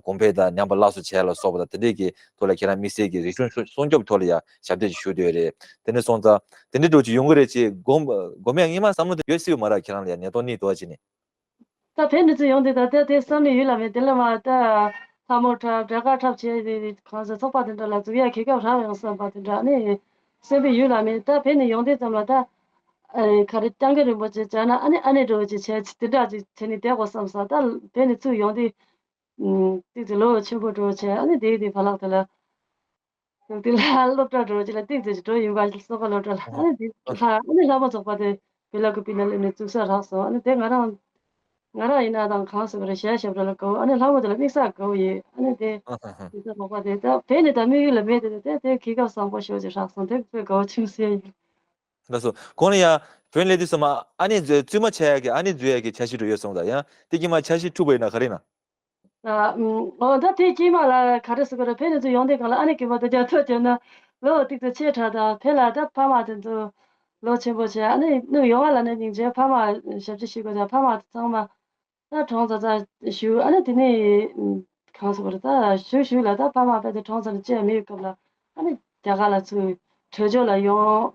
གོང་འཕེལ་དང་ཉམས་པ་སླར་གསོ་བྱས་ལ་སོགས་པ་དང་། དེ་འདྲས་ཀྱི་ཐོག་ལ་ཁྱེད་རང་དམིགས་བསལ་གྱི་རིག་གཞུང་སྲུང་སྐྱོབ་ཐོག་ལ་ཡ་ཞབས་འདེགས་ཞུ་བསྡད་ཡོད་རེད། དེ་ནས་སོང་ཙང་དེ་འདྲས་འགྲོ་ཅིག་ཡོང་གི་རེད་ཅེས་དགོངས་དགོངས་པ་སྔོན་མ་བསམ་བློ་དེ་ཡོད་སྲིད་པ་མ་རེད། ཁྱེད་རང་ལ་ཡ་ཉིས་སྟོང་གཉིས་དུ་བ་ཅིག་ནས། ད་བོད་ནས་ཚུར་ཡོང་དུས་ད་ལྟ་དེ་བསམ་བློ་ཡོད་ལ་མེད། དེ་ལ་མ་ད་ ལྷ་མོ་འཁྲབ་འབྲས་དཀར་འཁྲབ་བྱས་ཏེ་གང་ཟེར་ཚོགས་པ་དེ་འདྲ་ལ་འཛུལ་ཡ་གོ་སྐབས་རག་ཡོང་བསམ་པ་དེ་འདྲ་ནི་སེམས་པའི་ཡུལ་ལ་མེད། ད་བོད་ནས་ཡོང་དུས་ཙམ་ལ་ད་ཨ་ག་རེ་སྐྱབས་མགོན་རིན་པོ་ཆེ་བྱས་ན་ཨ་ནི་ཨ་ནེ་འདྲ་བོ་ཅིག་བྱས་དེ་འདྲ་ཅིག་བྱས་ནས་བསྡད་དགོས་བསམ་སོང་། ད་བོད་ནས་ཚུར་ཡོང་དུས་ཏིག་ཙི་ལོ་ཆེན་པོ་འགྲོ་བྱས་ཨ་ནི་དེའི་དེ་བར་ལག་དེ་ལ། དེ་ལ་སློབ་གྲྭ་འགྲོ་ཅིག་ལ་ཏིག་ཙི་ཅིག་འགྲོ་ཡིན་པ་གསོ་བ་སློབ་གྲྭ་ལ་ཨ་ནི་དེ་ལྷ་ཨ་ནི་ལྷ་མོ་ཚོགས་པ་དེ་བོད་ལ་ཀུ་པི་ན་ལེབ་ནས་བཙུགས་ས་རག་སོང་། ཨ་ནི་དེ་ང་རང་ང་རང་ཡིན་ན་དང་གང་ཟེར་བ་རེད་གཞས་ཞབས་བྲོ་ལ་དགའ་བོ་ཨ་ནི་ལྷ་མོ་དེ་ལ་དམིགས་བསལ་དགའ་བོ་ཡིན། ཨ་ནི་དེ་དེ་ཚོ་ཚོགས་པ་དེ་ད་བོད་ནས་ད་དམིགས་ཡུལ་ལ་མེད་དེ་དེ་དེ་གི་སྐབས་བཟང་པོ་ཞེ་པོ་ཅིག་རག་སོང་། དེ་དཔེ་དགའ་བོ་ཆེན་པོ་ཟེར་ཡིན། ལགས་སོ། གོང་ལ་ཡ་བོད་ལས་དུས་སོ་མ་ཨ་ནི་བཙུན་མ་བྱས་ཡ་གི་ཨ་ནི་འཛུལ་ཡ་གི་འཆར་གཞི་འགྲོ་ཡོད་སོང་ད་ཡང་དེ་གི་མ་འཆར་གཞི་འཁྲུག་པ་ཡིན་ན་ག་རེ་ན། ཨ་ཨོ་ད་དེ་དཀྱིལ་མ་ལ་ག་རེ་ཟེར་དགོས་རེད། བོད་ནས་ཚུར་ཡོང་དུས་སྒང་ལ་ཨ་ནེ་རྒན་པ་དང་རྒྱ་ཐོ་བྱས་ན་ལོ་ཏིག་ཙམ་ཆེ་དྲགས་དང་བོད་ལ་ད་ཕ་མ་དེ་ཚོ་ལོ་ཆེན་པོ་བྱས་ཨ་ནེ་ནུ་ཡོང་བ་ལ་ནི་སྙིང་རྗེ་ཕ་མ་ཞབས་ཕྱི་ཞུ་དགོས་དང་ཕ་མ་དེ་ཚང་མ་ད་གྲོངས་ཚར་ཚར་ཞུ། ཨ་ནེ་དེ་ནས་གང་ཟེར་དགོས་རེད། ད་ཞུ་ཞུ་ལ་ད་ཕ་མ་ཕ་དེ་གྲོངས་ཚར་ནས་ཅི་ཡང་མེད་སྐབས་ལ་ཨ་ནེ་རྒྱ་གར་ལ་ཚུར་བྲོས་བྱོལ་ལ་ཡོང་།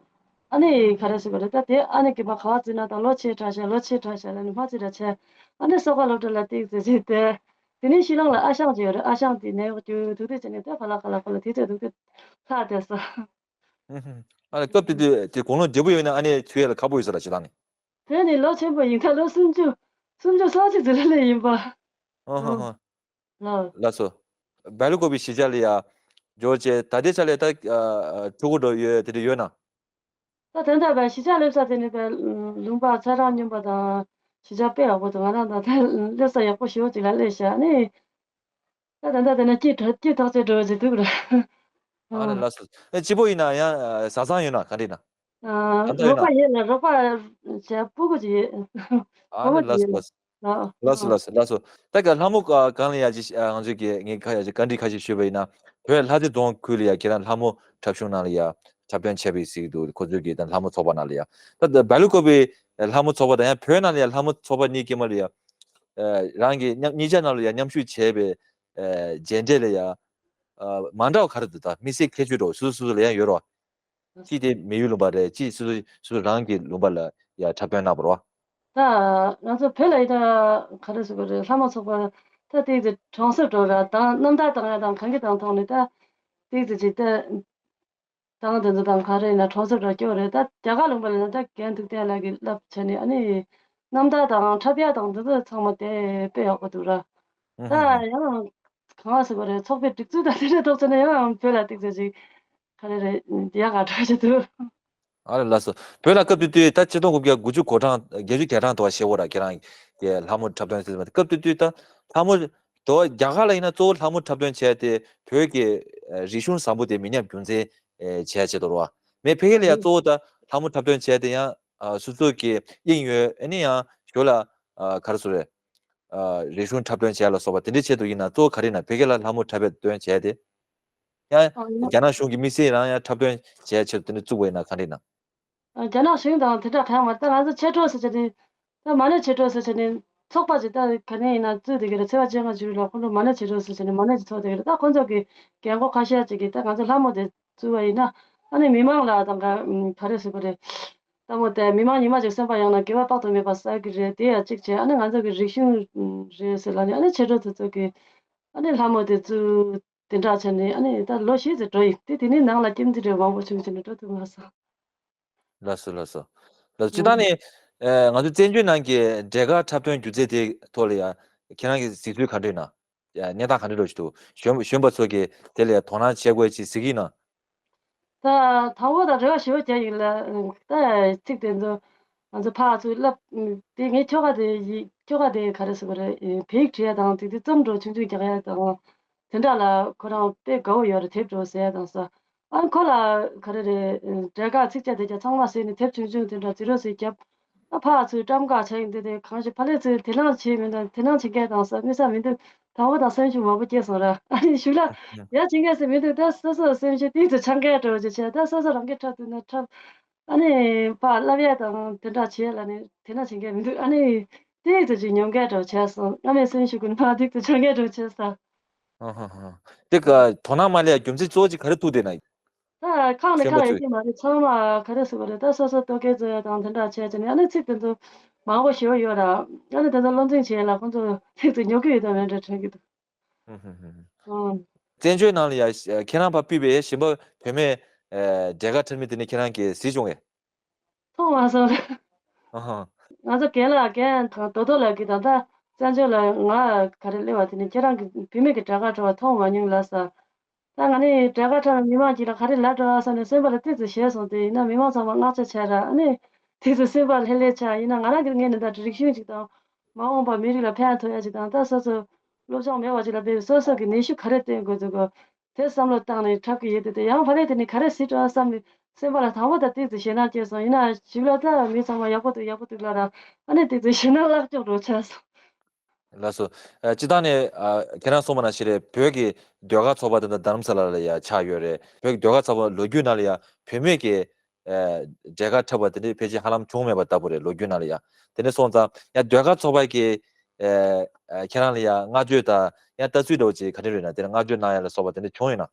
ཨ་ནི་ག་རེ་ཟེར་དགོས་རེད། ད་དེ་ཨ་ནི་རྒན་པ་ག་བ་བརྩིས་ན་ད་ལོ་ཆེ་དྲགས་ཤག་ལོ་ཆེ་དྲགས་ཤག་ལ་ནི་མ་བརྩི་དྲགས་བྱས། ཨ་ནི་གསོ་བ་སློབ་གྲྭ་ལ་ཏིག་ཙི་ཅིག་བསྡད། དེ་ནས་ཕྱི་ལོགས་ལ་ཨ་ཞང་ཅིག་ཡོད་རེད། ཨ་ཞང་དེ་ནས་རྒྱུ་ཐུག་དུས་ཙི་ནས་ད་ཕ་ལ་ཁ་ལ་ཁ་ལ་དེ་ཚོས་ཐུག་དུས་ལྷག་བསྡད་སོང་། ཨ་ནི་སྐབས་དེ་དུས་དེ་དགུང་ལོ་བགྲེས་པོ་ཡོད་ན་ཨ་ནི་ཚུད་ཡ་ལ་ཁག་པོ་ཡོད་ས་ར་ཞེ་དྲག་ནི། དེ་ནི་ལོ་ཆེན་པོ་ཡིན་ཁ་ལོ་སུམ་ཅུ་སུམ་ཅུ་སོ་གཅིག་ཙི་ལ་སླེབས་ཡིན་པ། ཨ་ཧ་ཧ། ལགས། ལགས་སོ། སྦེལ་ཀོབ་པའི་གཞིས་ཆགས་ལ་ཡ་འབྱོར་བྱས་ད་ལྟའི་ཆ་ལ་ད་ཕྲུ་གུ་འགྲོ་ཡོད་དེ་འདྲ་ཡོད་ན། ད་དེ་འདྲ་བའི་གཞིས་ཆགས་སླེབས་ས་དེ་ནི་བའི་ལུང་པ་ཚ་གྲང་སྙོམས་པ་དང་གཞིས་ཆགས་དཔེ་ཡག་པོ་འདུག་ང་རང་དང་ད་སླེབས་ས་ཡག་པོ་ཞེ་པོ་ཅིག་ལ་སླེབས་ཤག་ནི། ད་ད་ལྟ་དེ་ན་སྐྱིད་ཐག་སྐྱིད་ཐག་ཆོད་འགྲོ་བ་ཅིག་འདུག་ར། ཨ་ལ་ལགས་སོ། ཨེ་སྤྱི་པོ་ཡིན་ན་ཡང་བཟའ་ཚང་ཡོད་ན་ག་འདྲ་ཡིན་ན། ཨ་ཨ་མདོ་ཡོད་རོགས་པ་ན། ཡོད་ལ་རོགས་པ་བྱས་སྤུ་གུ་ཅིག་ཡོད། ཨ་བུ་མོ་ལ་ཅིག་ལགས་ཡོད། སོ་ལགས། ལགས་སོ་ལགས་སོ་ལགས་སོ། ད་ག་ལྷ་མོ་གང་ལ་ཡ་ཅིག་ང་ཚོས་ཀྱི་ངས་ཁ་ཡ་ཅིག་བཀའ་འདྲི་ཁ་ཤས་ཞུས་པ་ཡིན་ན་བོད་ལྷ་རྩེ་རྫོང་ཁུལ་ལ་ཡ་ཁྱེད་རང་ལྷ་མོ་འཁྲབ་གཞུང་ནང་ལ་ཡ་འཁྲབ་སྟོན་བྱས་པའི་གཟིགས་འདུག་ཁོ་ཚོས་ཀྱི་ད་ལྷ་མོ་ཚོགས་པ་ནང་ལ་ཡ་ད་སྦེལ་ཀོབ་པའི་ལྷ་མོ་ཚོགས་པ་དང་ཡང་བོད་ནང་ལ་ཡ་ལྷ་མོ་ཚོགས་པ་གཉིས་ཀྱི་མ་ལ་ཡ་རང་གི་མཉམ་གཉིས་ཆ་ནང་ལ་ཡ་མཉམ་ཞུགས་བྱས་པའི་མཇལ་འཕྲད་ལ་ཡ་མ་འདྲ་བ་ག་རེ་འདུག་ད་དམིགས་བསལ་ཁྱད་ཆོས་འདྲ་བོ་སོ་སོ་སོ་སོ་ལ་ཡང་ཡོད་རེད་བ། གཅིག་དེ་མི་ཡུལ་ལུང་པ་རེད། གཅིག་སོ་སོ་སོ་སོ་རང་གི་ལུང་པ་ལ་ཡ་འཁྲབ་སྟོན་གནང་བ་རེད་བ། ད་ང་ཚོ་བོད་ལ་ཡིན་ད་ག་རེ་ཟེར་དགོས་རེད། ལྷ་མོ་ཚོགས་པ་ད་ཏིག་ཙི་གྲོང་གསེབ་འགྲོ་ར་དང་རྣམ་ཐར་བཏང་ཡ་དང་གང་གི་དང་ཐོག་ནས་ད་ཏིག་ཙི་ཅིག་ད་དང་དེ་ཚོ་དང་ག་རེ་ཡིན་ན་གྲོང་གསེབ་འགྲོ་སྐྱོ་རེད། ད་རྒྱ་གར་ལུང་པ་ལ་ཡིན་ད་རྒན་ཐུབ་བསྟན་ལགས་ཀྱིས་བསླབ་བྱས་ནས་ཨ་ནི་རྣམ་ཐར་དང་འཁྲབ་ཡ་དང་འདི་ཚོ་ཚང་མ་དེ་དཔེ་ཡག་པོ་འདུག་ར། ད་ཡང་གང་ཟེར་དགོས་རེད། ཚོགས་པའི་སྒྲིག་འཛུགས་དང་དེ་འདྲ་ཐོག་ཚད་ནས་ཡང་བོད་ལ་ཏིག་ཙི་ཅིག་ག་རེ་རེད། ཡག་ག་འགྲོ་བཞིན་འདུག་ཨ་ལ་ལགས་སོ། བོད་ལ་སྐབས་དེ་དུས་ད་ཆིག་སྟོང་དགུ་བརྒྱ་དགུ་བཅུ་གོ་གྲངས་བརྒྱད་ཅུ་གྱ་གྲངས་དུ་བ་ཤེས་འོ་ར་ཁྱེད་རང་གི་ལྷ་མོ་འཁྲབ་སྟོན་ཟེར་བ་སྐབས་དེ་དུས་ད་ལྷ་མོ་དོ་རྒྱ་གར་ལ་ཡིན་ན་གཙོ་བོ་ལྷ་མོ་འཁྲབ་སྟོན་བྱས་ཏེ་བོད་ཀྱི་རིག་གཞུང་བཟང་པོ་དེ་མི་ཉམས་རྒྱུ་མཚན་བྱས་བྱས་དོ་ར་བ། མེད་ཕ་གི་ལ་ཡ་གཙོ་བོ་ད་ལྷ་མོ་འཁྲབ་སྟོན་བྱས་ཏེ་ཡང་སོ་སོ་གི་དབྱིངས་ཡོད་ཨ་ནི་ཡང་ཞོ་ལ་ག་རེ་ཟེར་རེད། རིག་གཞུང་འཁྲབ་སྟོན་བྱས་ལ་སོགས་པ་དེ་འདྲའི་ཆེད་དུ་ཡིན་ན་གཙོ་བོ་ག་རེ་ཡིན་ན་ཕ་གི་ལ་ལྷ་མོ་འཁྲབ་སྟོན་བྱས་ཏེ། ཡང་རྒྱ་ནག་གཞུང་གི་དམིགས་བསལ་རང་ཡང་འཁྲབ་སྟོན་བྱས་ཆེད་དུ་དེ་འདྲ་བཙུགས་པ་ཡིན་ན་ག་འདྲ་ཡིན་ན། རྒྱ་ནག་གཞུང་དང་དེ་འདྲ་གང་ཡང་མ་རེད། ད་ང་ཚོ་ཆེ་གྲོགས་ཟེར་བྱས་ནས་ད་མ་ཎི་ཆེ་གྲོགས་ཟེར་བྱས་ནས་ཚོགས་པ་ཅིག་ད་ག་ནས་ཡིན་ན་བཙུགས་བསྡད་ཀྱི་རེད། ཚེས་པ་བཅོ་ལྔ་བཅུ་དྲུག་ལ་ཁོང་ཚོ་མ་ཎི་ཆེ་གྲོགས་ཟེར་བྱས་ནས་མ་ཎི་ཅིག་ཚོགས་བསྡད་ཀྱི་རེད། ད་ཁོང་ཚོ་གི་རྒན་གོག་ཁ་ཤས་ཅིག་གིས་ད་ང་ཚོ་ལྷ་མོ་དེ་བཙུགས་པ་ཡིན་ན་ཨ་ནི་མི་མང་ལ་ད་ག་ག་རེ་ཟེར་དགོས་རེད། ལྟད་མོ་དེ་མི་མང་ཉི་མ་ཅིག་སེམས་པ་ཡང་ན་དགེ་བ་དཔག་ཏུ་མེད་པ་བསགས་ཀྱི་རེད། དེ་ཡང་གཅིག་བྱས་ཨ་ནི་ང་ཚོ་གི་རིག་གཞུང་རེད་ཟེར་ལབ་ནས་ཨ་ནི་ཆེ་གྲོགས་དེ་ཚོ་གི་ཨ་ནི་ལྷ་མོ་དེ་བཙུགས་དེ་འདྲ་བྱས་ནས་ཨ་ནི་ད་ལོ་བཞི་ཙམ་འགྲོ་ཡིན། དེ་དེ་ནས་ནང་ལ་ཁྱིམ་མཚེས་རེ་མང་པོ་བྱུང་བྱས་ནས་འགྲོ་ཐུབ་མ་སོང་། ལགས་སོ་ལགས་སོ། ལགས་སོ། སྤྱིར་བཏང་ནས་ང་ཚོ་བཙན་བྱོལ་ནང་གི་འབྲས་དཀར་འཁྲབ་སྟོན་སྒྱུ་རྩལ་དེ་ཐོག་ལ་ཡང་ཁྱེད་རང་གི་གཟིགས་ཚུལ་ག་འདྲ་ཡིན་ན། གནས་སྟངས་ག་འདྲ་འདྲ་ཞིག་འདུག་གཞོན་གཞོན་པ་ཚོ་གིས་དེ་ལ་ཡང་དོ་སྣང་བྱེད་དགོས་ཅེས་གཟིགས་ཀྱི་ཡིན་ན། ད་དང་པོ་དང་རེ་བ་ཞེ་པོ་རྒྱག་ཡིན་ལ། ད་ཚིག་དེ་ཚོ་ང་ཚོ་ཕར་ཚུར་བསླབ། དེ་ངའི་ཁྱོ་ག་དེ་ཡི་ཁྱོ་ག་དེ་ག་རེ་ཟེར་བ་རེད། བོད་ཡིག་བྲིས་ཡ་དང་དེ་དུས་རྩོམ་འགྲོ་ཆུང་ཆུང་རྒྱག་ཡ་དང་དེ་འདྲ་ལ་ཁོ་རང་དཔེ་དགའ་བོ་ཡོད་རེད། དེབ་འགྲོ་ཟེར་ཡ་དང་ས། ཨ་ཁོ་ལ་ག་རེ་རེད། འབྲས་དཀར་ཚིགས་བཅད་བརྡ་རྒྱག་ཚང་མ་ཟེར་ནས་དེབ་ཆུང་ཆུང་དེ་འདྲ་བརྩི་རོགས་ཟེར་རྒྱབ། ཨ་ཕར་ཚུར་བཀྲམ་ག་བྱ་ཡིན་དེ་དེ་གང་ཞིག་ཕ་ལས་ཚུར་དེ་ནང་བྱེད་མི་འདུག་དེ་ནང་བྱེད་མཁན་དང་ས་མི་ས་མི་འདུག་དང་པོ་དང་སེམས་ཤུགས་མང་པོ་སྐྱེས་སོང་ར། ཨ་ནི་ཞུ་ལ་ཡ་བྱེད་མཁན་ཟེར་མི་འདུག་ད་སོ་སོ་སེམས་ཤུགས་ཏིག་ཙམ་ཆག་མཁན་འདྲ་བོ་ཅིག་བྱས། ད་སོ་སོ་རང་གིས་འཁྲབ་ཐུབ་ན་འཁྲབ། ཨ་ནི་ཕར་བསླབ་ཡ་དང་དེ་འདྲ་བྱེད་ལ་ནི་དེ་ན་བྱེད་མཁན་མི་འདུག་ཨ་ནི་ཏིག་ཙམ་ཅིག་ཉོབ་མཁན་འདྲ་བོ་བྱས་སོང་། སྔ་མའི་སེམས་ཤུགས་ཀུན་ཕར་ཏིག་ཙམ་ཆག་མཁན་འདྲ་བོ་བྱས་སོང་། ཨ་ཧ་ཧ། དེ་ག་དོ་སྣང་མ་སླེབས་རྒྱུ་མཚན་གཙོ་བོ་ཅིག་ག་རེ་ཐུག་བསྡད་ན། ད་ཁག་ནས་ཁག་ལ་ཡོད་ཀྱི་མ་རེད། ཚང་མ་ག་རེ་ཟེར་བ་རེད། ད་སོ་སོ་ལྟོ་གོས་བཟོ་ཡ་དང་དེ་འདྲ་བྱས་བྱས་ནས་ཨ་ནི་ཚིག་དེ་ཚོ་མང་པོ་ཞེ་པོ་ཡོད་ར། ཨ་ནི་དེ་ཚོ་བློ་འཛིན་བྱེད་ཡ་ལ་ཁོང་ཚོ་ཚིག་དེ་ཉོབ་ཀྱི་ཡོད་དམ་མེད་འདྲ་དྲན་གྱི་འདུག་ཧུམ་ཧུམ་ཧུམ། ཨང་། བཙན་བྱོལ་ནང་ལ་ཡ་ཁྱེད་རང་ཕར་ཕུད་པའི་གཞན་པ་བུད་མེད་འབྲས་དཀར་འཁྲབ་མི་དེ་ནི་ཁྱེད་རང་གིས་གཟིགས་བྱུང་ངས། མཐོང་མ་སོང་། ཨ་ཧ། ང་ཚོ་རྒན་ལགས་རྒན་དང་རྡོ་རྡོ་ལགས་ཀྱིས་ད་ལྟ་བཙན་བྱོལ་ལ་ང་ག་རེ་སླེབས་པ་དེ་ནི་ཁྱེད་རང་གི་བུད་མེད་ཀྱི་འབྲས་དཀར་འཁྲབ་པ་མཐོང་མ་མྱོང་ལགས་ཟེར། ད་ང་ནི་འབྲས་དཀར་འཁྲབ་ནས་མི་མང་གཅིག་ལ་ག་རེ་ལབ་འགྲོ་ཨ་བསམ་ནས་སེམས་པ་ལ་ཏོག་ཙམ་ཞེད་སོང་སྟེ། ཡིན་ན་མི་མང་ཚང་མ་བསྔགས་བརྗོད་བྱས་ར། ཨ་ནི་ཏོག་ཙམ་སེམས་པ་ལྷོད་ལྷོད་ཆགས། ཡིན་ན་ང་རང་གི་ངོས་ནས་ད་རིག་གཞུང་ཅིག་དང་མ་འོངས་པ་མི་རིགས་ལ་ཕན་ཐོགས་ཡ་ཅིག་དང་། ད་སོ་སོ་སློབ་སྦྱོང་མེད་པ་ཅིག་ལ་དཔེ་སོ་སོ་གི་ནུས་ཤུགས་ག་རེ་བཏོན་དགོས་འདུག་གོ། དེ་བསམ་བློ་བཏང་ནས་འཁྲབ་ཀྱི་ཡོད་དེ། དེ་ཡང་ཕ་རེ་དེ་ནི་ག་རེ་སྲིད་འགྲོ་ཨ་བསམ་ནས་སེམས་པ་ལ་དང་པོ་ད་ཏོག་ཙམ་ཞེད་སྣང་སྐྱེས་སོང་། ཡིན་ན་ཞིབ་ལ་ད་མི་ཚང་མ་ཡག་པོ་འདུག་ཡག་པོ་འདུག་ལབ་ར། ཨ་ནི་ཏོག་ཙམ་ཞེད་སྣང་བརླག་ཅོག་འགྲོ་ཆགས་སོང་། ལགས་སོ། ཨ། སྤྱིར་བཏང་ནས་ཨ་ཁྱེད་རང་གསུངས་པ་ནང་བཞིན་རེད། བོད་ཀྱི་ཟློས་གར་ཚོགས་པ་དེ་འདྲ་རྡ་རམ་ས་ལ་ལ་ཡ་ཆགས་ཡོད་རེད། བོད་ཀྱི་ཟློས་གར་ཚོགས་པ་ལོ་རྒྱུས་ནང་ལ་ཡ་བུད་མེད་ཀྱི་ཨ་འབྲས་དཀར་འཁྲབ་པ་དེ་འདྲའི་ཕལ་ཆེར་ཧ་ལམ་བྱུང་མེད་པ་ལྟ་བུ་རེད། ལོ་རྒྱུས་ནང་ལ་ཡ། དེ་འདྲ་སོང་ཙང་ཡ་ཟློས་གར་ཚོགས་པ་གི་ཨ་ཨ་ཁྱེད་རང་ལ་ཡ་བསྔགས་བརྗོད་དང་ཡ་ལྟ་ཚུལ་འདྲ་བོ་ཅིག་ག་འདྲ་རེད་ན། དེ་ལ་བསྔགས་བརྗོད་གནང་ཡ་ལ་སོགས་པ་དེ་འདྲ་བྱུང་ཡོད་ན།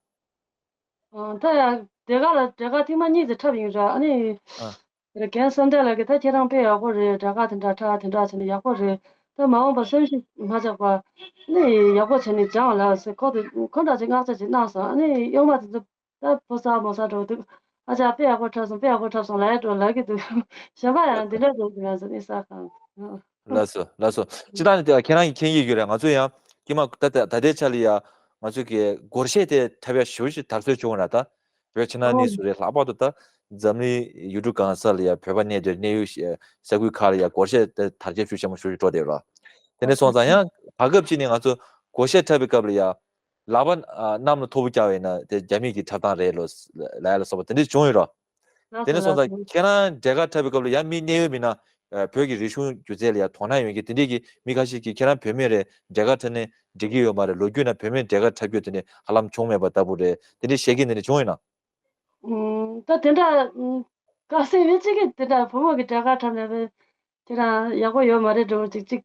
ཨ། ད་ཡང་དེ་ག་ལ་དེ་ག་ཐེངས་མ་གཉིས་ཙམ་འཁྲབ་ཡིན་ར། ཨ་ནི། ཨ། རྒན་བསམ་གྲུབ་ལགས་ཀྱིས་ད་ཁྱེད་རང་དཔེ་ཡག་པོ་རེད། དེ་ག་དེ་འདྲ་འཁྲབ་དེ་འདྲ་བྱས་ནས་ཡག་པོ་རེད། ད་མ་འོངས་པར་སེམས་ཤུགས་མ་ཆག་པ་ནི་ཡག་པོ་བྱས་ནས་སྦྱང་ལ་ཟེར། ཁོ་དེ་ཁོ་འདྲ་ཅིག་བསྔགས་བརྗོད་ཅིག་གནང་སོང་། ཨ་ནི་གཡོག་མ་དེ་ཚོ་ད་ཕོ་གསར་མོ་གསར་འགྲོ་འདུག་ཨ་ཅག་དཔེ་ཡག་པོ་འཁྲབ་སོང་། དཔེ་ཡག་པོ་འཁྲབ་སོང་ལབ་ཡ་འགྲོ་ལབ་ཀྱི་འདུག་གཞན་པ་ཡང་འདི་འདྲ་འགྲོ་གི་ང་ཚོ་ནི་ས་གང་། ལགས་སོ། ལགས་སོ། སྤྱིར་བཏང་ནས་དེ་ཁྱེད་རང་གི་མཁྱེན་ཡིག་ཡོད་རེད། ང་ཚོ་ཡང་དཀྱིལ་མ་ད་ད་ད་ལྟའི་ཆ་ལ་ཡ་ང་ཚོ་གི་སྒོར་གཞས་དེ་འཁྲབ་ཡ་ཞེ་པོ་ཅིག་དར་སྲོལ་བྱུང་བ་རེད། ད་བོད་ཕྱི་ནང་གཉིས་སུ་རེད། ལྷག་པར་དུ་ད་འཛམ་གླིང་ཡུལ་གྲུ་གང་ས་ལ་ཡ་བོད་པ་གནས་སྡོད་གནས་ཡུལ་ས་ཁུལ་ཁག་ལ་ཡ་སྒོར་གཞས་དེ་དར་ཁྱབ་ཤུགས་ཆེན་པོ་ཞེ་པོ་ཅིག་འགྲོ་བསྡད་ཡོད་རེད། དེ་འདྲ་སོང་ཙང་ཡང་བར་སྐབས་ཅིག་ནས་ང་ཚོ་སྒོར་གཞས་འཁྲབ་པའི་སྐབས་ལ་ཡ་ལག་པ་གནམ་ལ་མཐོ་པོ་བཀྱག་པ་ཡིན་ན་དེ་རྒྱ་མི་གི་འཁྲབ་སྟངས་རེད་ལོ་ལབ་ཡ་ལ་སོགས་པ་དེ་འདྲ་བྱུང་ཡོད་རེད། དེ་ནས་སོང་ཙང་ཁྱེད་རང་འབྲས་དཀར་འཁྲབ་པའི་སྐབས་ལ་ཡང་མི་གནད་ཡོད་མིན་ན། ཨ། བོད་ཀྱི་རིག་གཞུང་སྒྱུ་རྩལ་ལ་ཡང་དོ་སྣང་ཡོད་མཁན་དེ་འདྲས་ཀྱི་མི་ཁ་ཤས་ཀྱིས་ཁྱེད་རང་བུད་མེད་རེད། འབྲས་དཀར་འཁྲབ་ནས་འགྲིག་གི་ཡོད་མ་རེད། ལོ་རྒྱུས་ནང་བུད་མེད་འབྲས་དཀར་འཁྲབ་རྒྱུ་དེ་འདྲས་ཧ་ལམ་བྱུང་མེད་པ་ལྟ་བུ་རེད། དེ་འདྲས་བཤད་མཁན་དེ་འདྲས་བྱུང་ཡོད་ན། ཨུམ། ད་དེ་འདྲ་ཨུམ། དཀའ་སེམས་མི་གཅིག་གིས་དེ་འདྲ་བུ་མོ་གི་འབྲས་དཀར་འཁྲབ་ནས་ཁྱེད་རང་ཡག་པོ་ཡོད་མ་རེད་འགྲོ་ཅིག་ཅིག་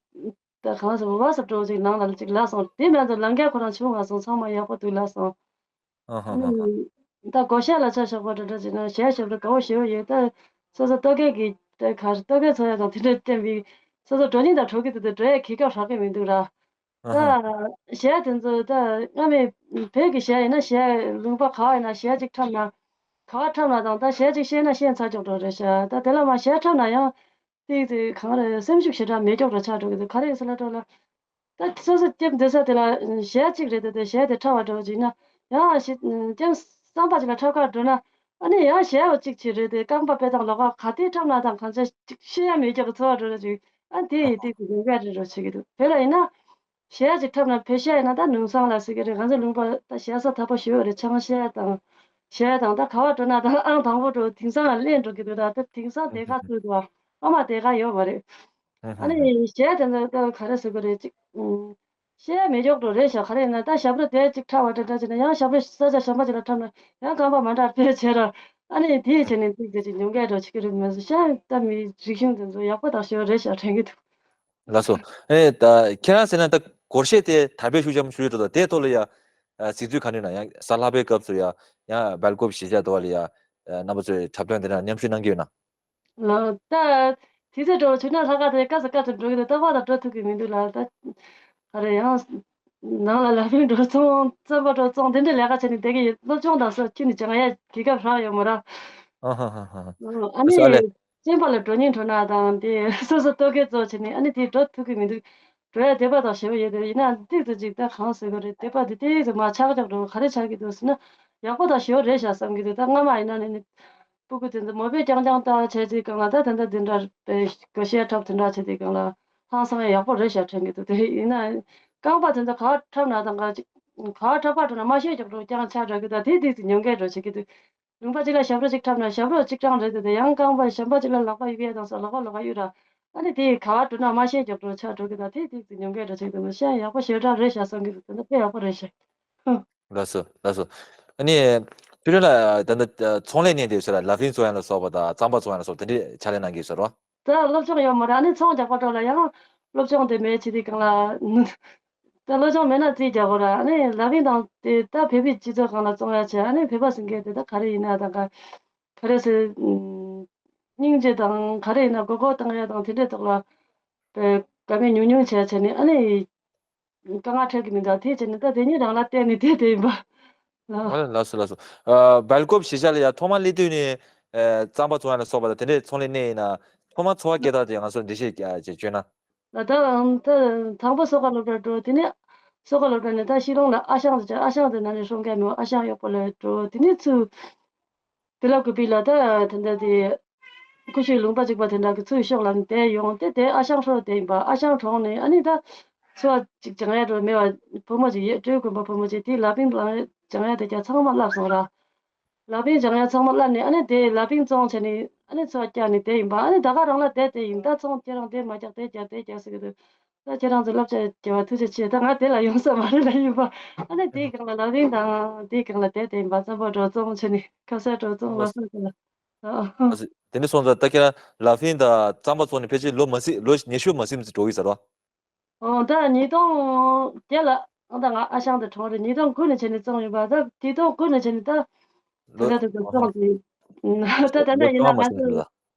ད་གང་ཟེར་བ་སོགས་འགྲོ་ཅིག་ནང་ལ་ཅིག་ལབ་སོང་། དེ་མ་གཏོགས་ལམ་ཁ་ཁོ་རང་བྱུང་མ་སོང་། ཚང་མ་ཡག་པོ་འདུག་ལབ་སོང་། ཨ་ཧ་ཧ་ཧ། ཨ་ནི་ད་སྒོར་གཞས་ལ་ཆ་བཞག་པ་འདྲ་འདྲ་བྱས་ན་གཞས་ཞབས་བྲོ་དགའ་བོ་ཞེ་པོ་ཡོད། ད་སོ་སོ་ལྟོ་གོས་ཀྱི་ད་ག་ལྟོ་གོས་འཚོལ་ཡ་དང་དེ་འདྲ་བསྟན་པའི་སོ་སོ་འགྲོ་སྙིང་ད་འདོད་ཀྱི་འདུག་ད་འགྲོ་ཡ་གོ་སྐབས་རག་གི་མི་འདུག་ར། ཨ་ད་ཧ། གཞས་དེ་ཚོ་ད་སྔ་མའི་བོད་ཀྱི་གཞས་ཡིན་ན་གཞས་ལུང་པ་ག་བ་ཡིན་ན་གཞས་གཅིག་འཁྲབ་ན་ག་བ་འཁྲབ་ན་དང་ད་གཞས་གཅིག་ཤེས་ན་ཤེས་ཚར་ཀྱོག་འགྲོ་རེད་ཤག་ད་དེ་ལ་མ་གཞས་འཁྲབ་ན་ཡང་། ཏིག་ཏིག་གང་རེད། སེམས་ཤུགས་ཞེ་དྲག་མེད་ཀྱོག་འདྲ་ཆགས་འགྲོ་གི་འདུག་ག་རེ་ཡིན་ཟེར་ན་འགྲོ་ལ། ད་སོ་སོ་སྐྱེམས་བསྡད་ས་དེ་ལ་གཞས་གཅིག་རེད་དེ། དེ་གཞས་དེ་འཁྲབ་པ་འགྲོ་ཅིག་ན་ཡང་ཞིག་སྐྱེམས་བསམ་པ་ཅིག་ལ་འཁྲབ་གར་འགྲོ་ན། ཨ་ནི་ཡང་གཞས་བ་གཅིག་བྱས་རེད་དེ། རྐང་པ་དཔེ་དང་ལོགས་ཀ་ག་དེ་འཁྲབ་ན་དང་གང་ཆ་ཅིག་ཤེས་ཡ་མེད་ཀྱོག་གི་ཚོར་བ་འགྲོ་ལ་ཅིག་ཨ་དེ་ཡི་ཏིག་ཏིག་ཡོང་ག་རེད་འགྲོ་བྱེད་ཀྱི་འདུག་བོད་ལ་ཡིན་ན། གཞས་ཅིག་འཁྲབ་ན་བོད་གཞས་ཡིན་ན་ད་ལུང་བསང་ལ་ཟེར་གྱི་རེད། ང་ཚོ་ལུང་པ་ད་གཞས་ས་ཐག་པ་ཞེ་པོ་རེད། ཆང་གཞས་དང་གཞས་དང་ད་ག་བ་འགྲོ་ན་ད་ཨང་དང་པོ་འགྲོ་དེང་སང་ལ་སླེབས་འགྲོ་གི་འདུག་ད་ད་དེང་སང་དེ་ག་ཚུད་འདུག་ཨ་མ་དེ་ག་ཡོད་མ་རེད། ཨ་ནི་གཞས་དེ་ཚོ་ད་ག་རེ་ཟེར་དགོས་རེད། ཅིག་གཞས་མེད་ཀྱོག་འགྲོ་རེད་ཤག་ག་རེ་ཡིན་ན་ད་ཞབས་བྲོ་དེ་ཅིག་འཁྲབ་པ་འདྲ་འདྲ་བྱས་ན་ཡང་ཞབས་བྲོ་ས་ཆ་གཞན་པ་ཅིག་ལ་འཁྲབ་ན་ཡང་རྐང་པ་མ་འདྲ་དཔེ་བྱས་ར། ཨ་ནི་དེ་བྱས་ནས་ཏིག་ཏིག་ཅིག་ཉོ་མཁན་འགྲོ་བྱེད་ཀྱི་རེད། མ་ཟད་ཤ་ད་མི་རིག་གཞུང་དེ་ཚོ་ཡག་པོ་དང་ཞེ་པོ་རེད་ཤག་དྲན་གྱི་འདུག་ལགས་སོ། ཨེ་ད་ཁྱེད་རང་ཟེར་ན་ད་སྒོར་གཞས་དེ་དར་སྤེལ་ཤུགས་ཆེན་པོ་ཞུ་ཡི་འགྲོ་དང་དེ་ཐོག་ལ་ཡ་གཟིགས་ཚུལ་ག་འདྲ་ཡོད་ན། ཡང་གཟའ་ལྷག་པའི་སྐབས་སུ་ཡ་ཡང་སྦེལ་ཀོབ་གཞིས་ཆགས་དེ་བ་ལ་ཡ་རྣམ་པ་ཚོས་འཁྲབ་སྟོན་དེ་འདྲ་མཉམ་ཞུགས་གནང་གི་ཡོད་ན། ལགས་ད་དེ་ཚོ་འགྲོ་བྱུང་ན་ལྷག་དཀར་དེ་སྐབས་སུ་སྐབས་སུ་འགྲོ་གི་འདུག་རྟག་པར་དུ་འགྲོ་ཐུབ་ཀྱི་མི་འདུག་ལགས། ད་ག་རེ་ཡང་ནང་ལ་ལ་ཕིང་འགྲོ་ཚོང་རྩམ་པ་འགྲོ་བཙོང་དེ་འདྲའི་ལས་ཀ་བྱས་ནས་བསྡད་ཀྱི་ཡོད། སློབ་སྦྱོང་དང་སོགས་ཁྱོན་ནས་སྦྱང་ཡ་གོ་སྐབས་རག་ཡོད་མ་རེད། ཨ་ཧ་ཧ་ཧ། ཨ་ནི། སེམས་པ་ལ་འགྲོ་སྙིང་བྲོ་ན་དང་དེ་སོ་སོ་ལྟོ་གོས་བཙོང་བྱས་ནས་ཨ་ནི་དེ་འགྲོ་ཐུབ་ཀྱི་མི་འདུག་འགྲོ་ཡ་དད་པ་དང་ཞེ་པོ་ཡོད་དེ། ཡིན་ན་ཏིག་ཙམ་ཅིག་ད་གང་ཟེར་དགོས་རེད། དད་པ་དེ་ཏིག་ཙམ་མར་ཆག་ཆག་འགྲོ་ག་རེ་ཆགས་ཀྱི་འདུག་ཟེར་ན་ཡག་པོ་དང་ཞེ་པོ་རེད་ཤག་བསམ་གྱི་འདུག་ད་སྔ་མ་ཡིན་ན་ནི་ནི་སྤུ་གུ་དེ་ཚོ་མོ་པས་རྐྱང་རྐྱང་བཏང་བྱས་ཅིག་གང་ལ་ད་ད་ལྟ་འདི་འདྲ་དཔེ་སྒོར་གཞས་འཁྲབ་དེ་འདྲ་བྱས་ཅིག་གང་ལ་ཧང་སང་ཡག་པོ་རེད་ཤག་དྲན་གྱི་འདུག་དེ་ཡིན་ན་རྐང་པ་དེ་ཚོ་ག་པར་འཁྲབ་ན་དང་ག་ཅིག་ག་པར་འཁྲབ་པར་འགྲོ་ན་མ་ཤེས་ཀྱོག་འགྲོ་རྐྱང་ཆགས་འགྲོ་གི། ད་དེ་ཏིག་ཙམ་ཉོ་མཁན་འགྲོ་བྱེད་ཀྱི་འདུག་ལུང་པ་གཅིག་ལ་ཞབས་བྲོ་གཅིག་འཁྲབ་ན་ཞབས་བྲོ་གཅིག་རྐྱང་རེད་དེ། དེ་ཡང་རྐང་པ་གཞན་པ་གཅིག་ལ་ལག་པ་གཡུག་ཡས་དང་སོགས་ལག་པ་ལག་པ་གཡུག་ར། ཨ་ནི་དེ་ག་པར་འགྲོ་ན་མ་ཤེས་ཀྱོག་འགྲོ་ཆགས་འགྲོ་གི། ད་དེ་ཏིག་ཙམ་ཉོ་མཁན་འགྲོ་བྱེད་ཀྱི་འདུག་ཤ་ཡག་པོ་ཞེ་དྲག་རེད་ཤག་བསམ་གྱི་འདུག་དེ་འདྲ་དཔེ་ཡག་པོ་རེད་ཤག་ལགས་སོ། ལགས་སོ། ཨ་ནི་ཆུ་ཆུ་ལ་ད་ལྟ་ཚོང་ལས་གནས་དེ་ཟེར་ལ་ལ་ཕིང་བཙོང་ཡ་ལ་སོགས་པ་དང་རྩམ་པ་བཙོང་ཡ་ལ་སོགས་དེ་འདྲའི་ཕྱག་ལས་གནང་གི་ཟེར་བ། ད་སློབ་སྦྱོང་ཡོད་མ་རེད། ཨ་ནི་ཚོང་རྒྱག་པ་འགྲོ་ལ་ཡང་སློབ་སྦྱོང་དེ་མེད་ཅི་དེ་གང་ལ། ད་སློབ་སྦྱོང་མེད་ན་རྩིས་རྒྱག་དགོས་ར། ཨ་ནི་ལ་ཕིང་དང་དེ་ད་བོད་པའི་སྤྱི་ཚོགས་སྒང་ལ་བཙོང་ཡ་བྱས། ཨ་ནི་བོད་པ་ཟེར་མཁན་དེ་ད་ག་རེ་ཡིན་ན་ད་ག་ག་རེ་ཟེར། སྙིང་རྗེ་དང་ག་རེ་ཡིན་ན་མགོ་སྐོར་བཏང་ཡ་དང་དེ་འདྲའི་ཐོག་ལ་དགའ་མོས་ཉུང་ཉུང་བྱས་བྱས་ནས་ཨ་ནི། དཀའ་ངལ་འཕྲད་ཀྱི་མི་འདུག་དེ་བྱས་ནས་ད་དེ་ཉིད་རང་ལ་བརྟེན་ནས་དེ་དེ་ཡིན་པ། ལགས། ཨ། ལགས་སོ། ལགས་སོ། ཨ། སྦེལ་ཀོབ་གཞིས་ཆགས་ལ་ཡ་ཐོག་མར་སླེབས་དུས་ནས། ཨ། རྩམ་པ་བཙོང་ཡ་ལ་སོགས་པ་དང་དེ་འདྲའི་ཚོང་ལས་གནས་ཡིན་ན། ཐོག་མར་འཚོ་བ་སྐྱེལ་སྟངས་དེ་ང་ཚོར་འགྲེལ་བཤད་ཅིག་བྱོས་ན། ལགས། ད་ད་དང་པོ་གསོ་ཁང་སློབ་གྲྭར་འགྲོ། དེ་ནས་གསོ་ཁང་སློབ་གྲྭ་ནས་ད་ཤི་ལོང་ལ་ཨ་ཞང་དེ་བྱས། ཨ་ཞང་དེ་ན་ནས་སྲུང་མཁན་མེད་པ། ཨ་ཞང་གཡོག་པོ་ལ་འགྲོ། དེ་ནས་ཚུར་དེ་ལ་གུས་པའི་ལ་ད་དེ་འདྲ་དེ་ཀུ་ཤུའི་ལུང་པ་གཅིག་པ་དེ་འདྲ་གི་ཚུར་ཤོག་ལབ་ནས་བསྡད་ཡོང་། དེ་དེ་ཨ་ཞང་ཧྲོ་དེ་ཡིན་པ། ཨ་ཞང་གྲོངས་ནས་ཨ་ནི་ད་འཚོ་བ་ཅིག་སྦྱང་ཡ་འགྲོ་མེད་པ། བུ་མོ་ཅིག་ཡོད། སྤྲེའུ་དགོན་པ་བུ་མོ་ཅིག་དེའི་ལ་ཕིང་སྦྱང་ཡ་དེ་ཀྱང་ཚང་མ་བརླག་སོང་ར། ལ་ཕིང་སྦྱང་ཡ་ཚང་མ་བརླག་ནས་ཨ་ནི་དེ་ལ་ཕིང་བཙོང་བྱས་ནས་ཨ་ནི་འཚོ་བ་བསྐྱལ་ནས་བསྡད་ཡིན་པ། ཨ་ནི་ད་ག་རང་ལ་བསྡད་བསྡད་ཡིན། ད་ཚོང་ཁྱེད་རང་དེ་མ་རྒྱག་དེ་རྒྱག་དེ་རྒྱག་ཟེར་གི་འདུག་ད་ཁྱེད་རང་ཚོ་བསླབ་བྱ་རྒྱག་པ་ཐུགས་རྗེ་ཆེ། ད་ང་དེ་ལ་ཡོང་ས་མ་རེད་ལབ་ཡིན་པ། ཨ་ནི་དེའི་སྒང་ལ་ལ་ཕིང་དང་དེའི་སྒང་ལ་བསྡད་བསྡད་ཡིན་པ། རྩམ་པ་འགྲོ་བཙོང་བྱས་ནས་ཁ་ཟས་འགྲོ་བཙོང་ལ་སོགས་ལ། ཨ། ཨ་ཙི། དེ་འདྲ་སོང་ཙང་ད་ཁྱེད་རང་ལ་ཕིང་དང་རྩམ་པ་བཙོང་ནས་ཕལ་ཆེར་ལོ་མ་ཟིན། ལོ་ཉི་ཤུ་མ་ཟིན་ཙམ་འགྲོ་གི་ཟེར་བ། ཨོ། ད་ཉིས་སྟོང་བརྒྱད་ལ་ཨང་ད་ང་ཨ་ཞང་དེ་གྲོངས་རེད། ཉིས་སྟོང་དགུ་ནས་བྱས་ནས་བཙོང་ཡོད་པ། ད་ཉིས་སྟོང་དགུ་ནས་བྱས་ནས་ད་དེ་ལོ་ད་དེ་ཚོ་བཙོང་དེ་ད་ད་ལོ་ད་ཡིན་ན་ང་ཚོ་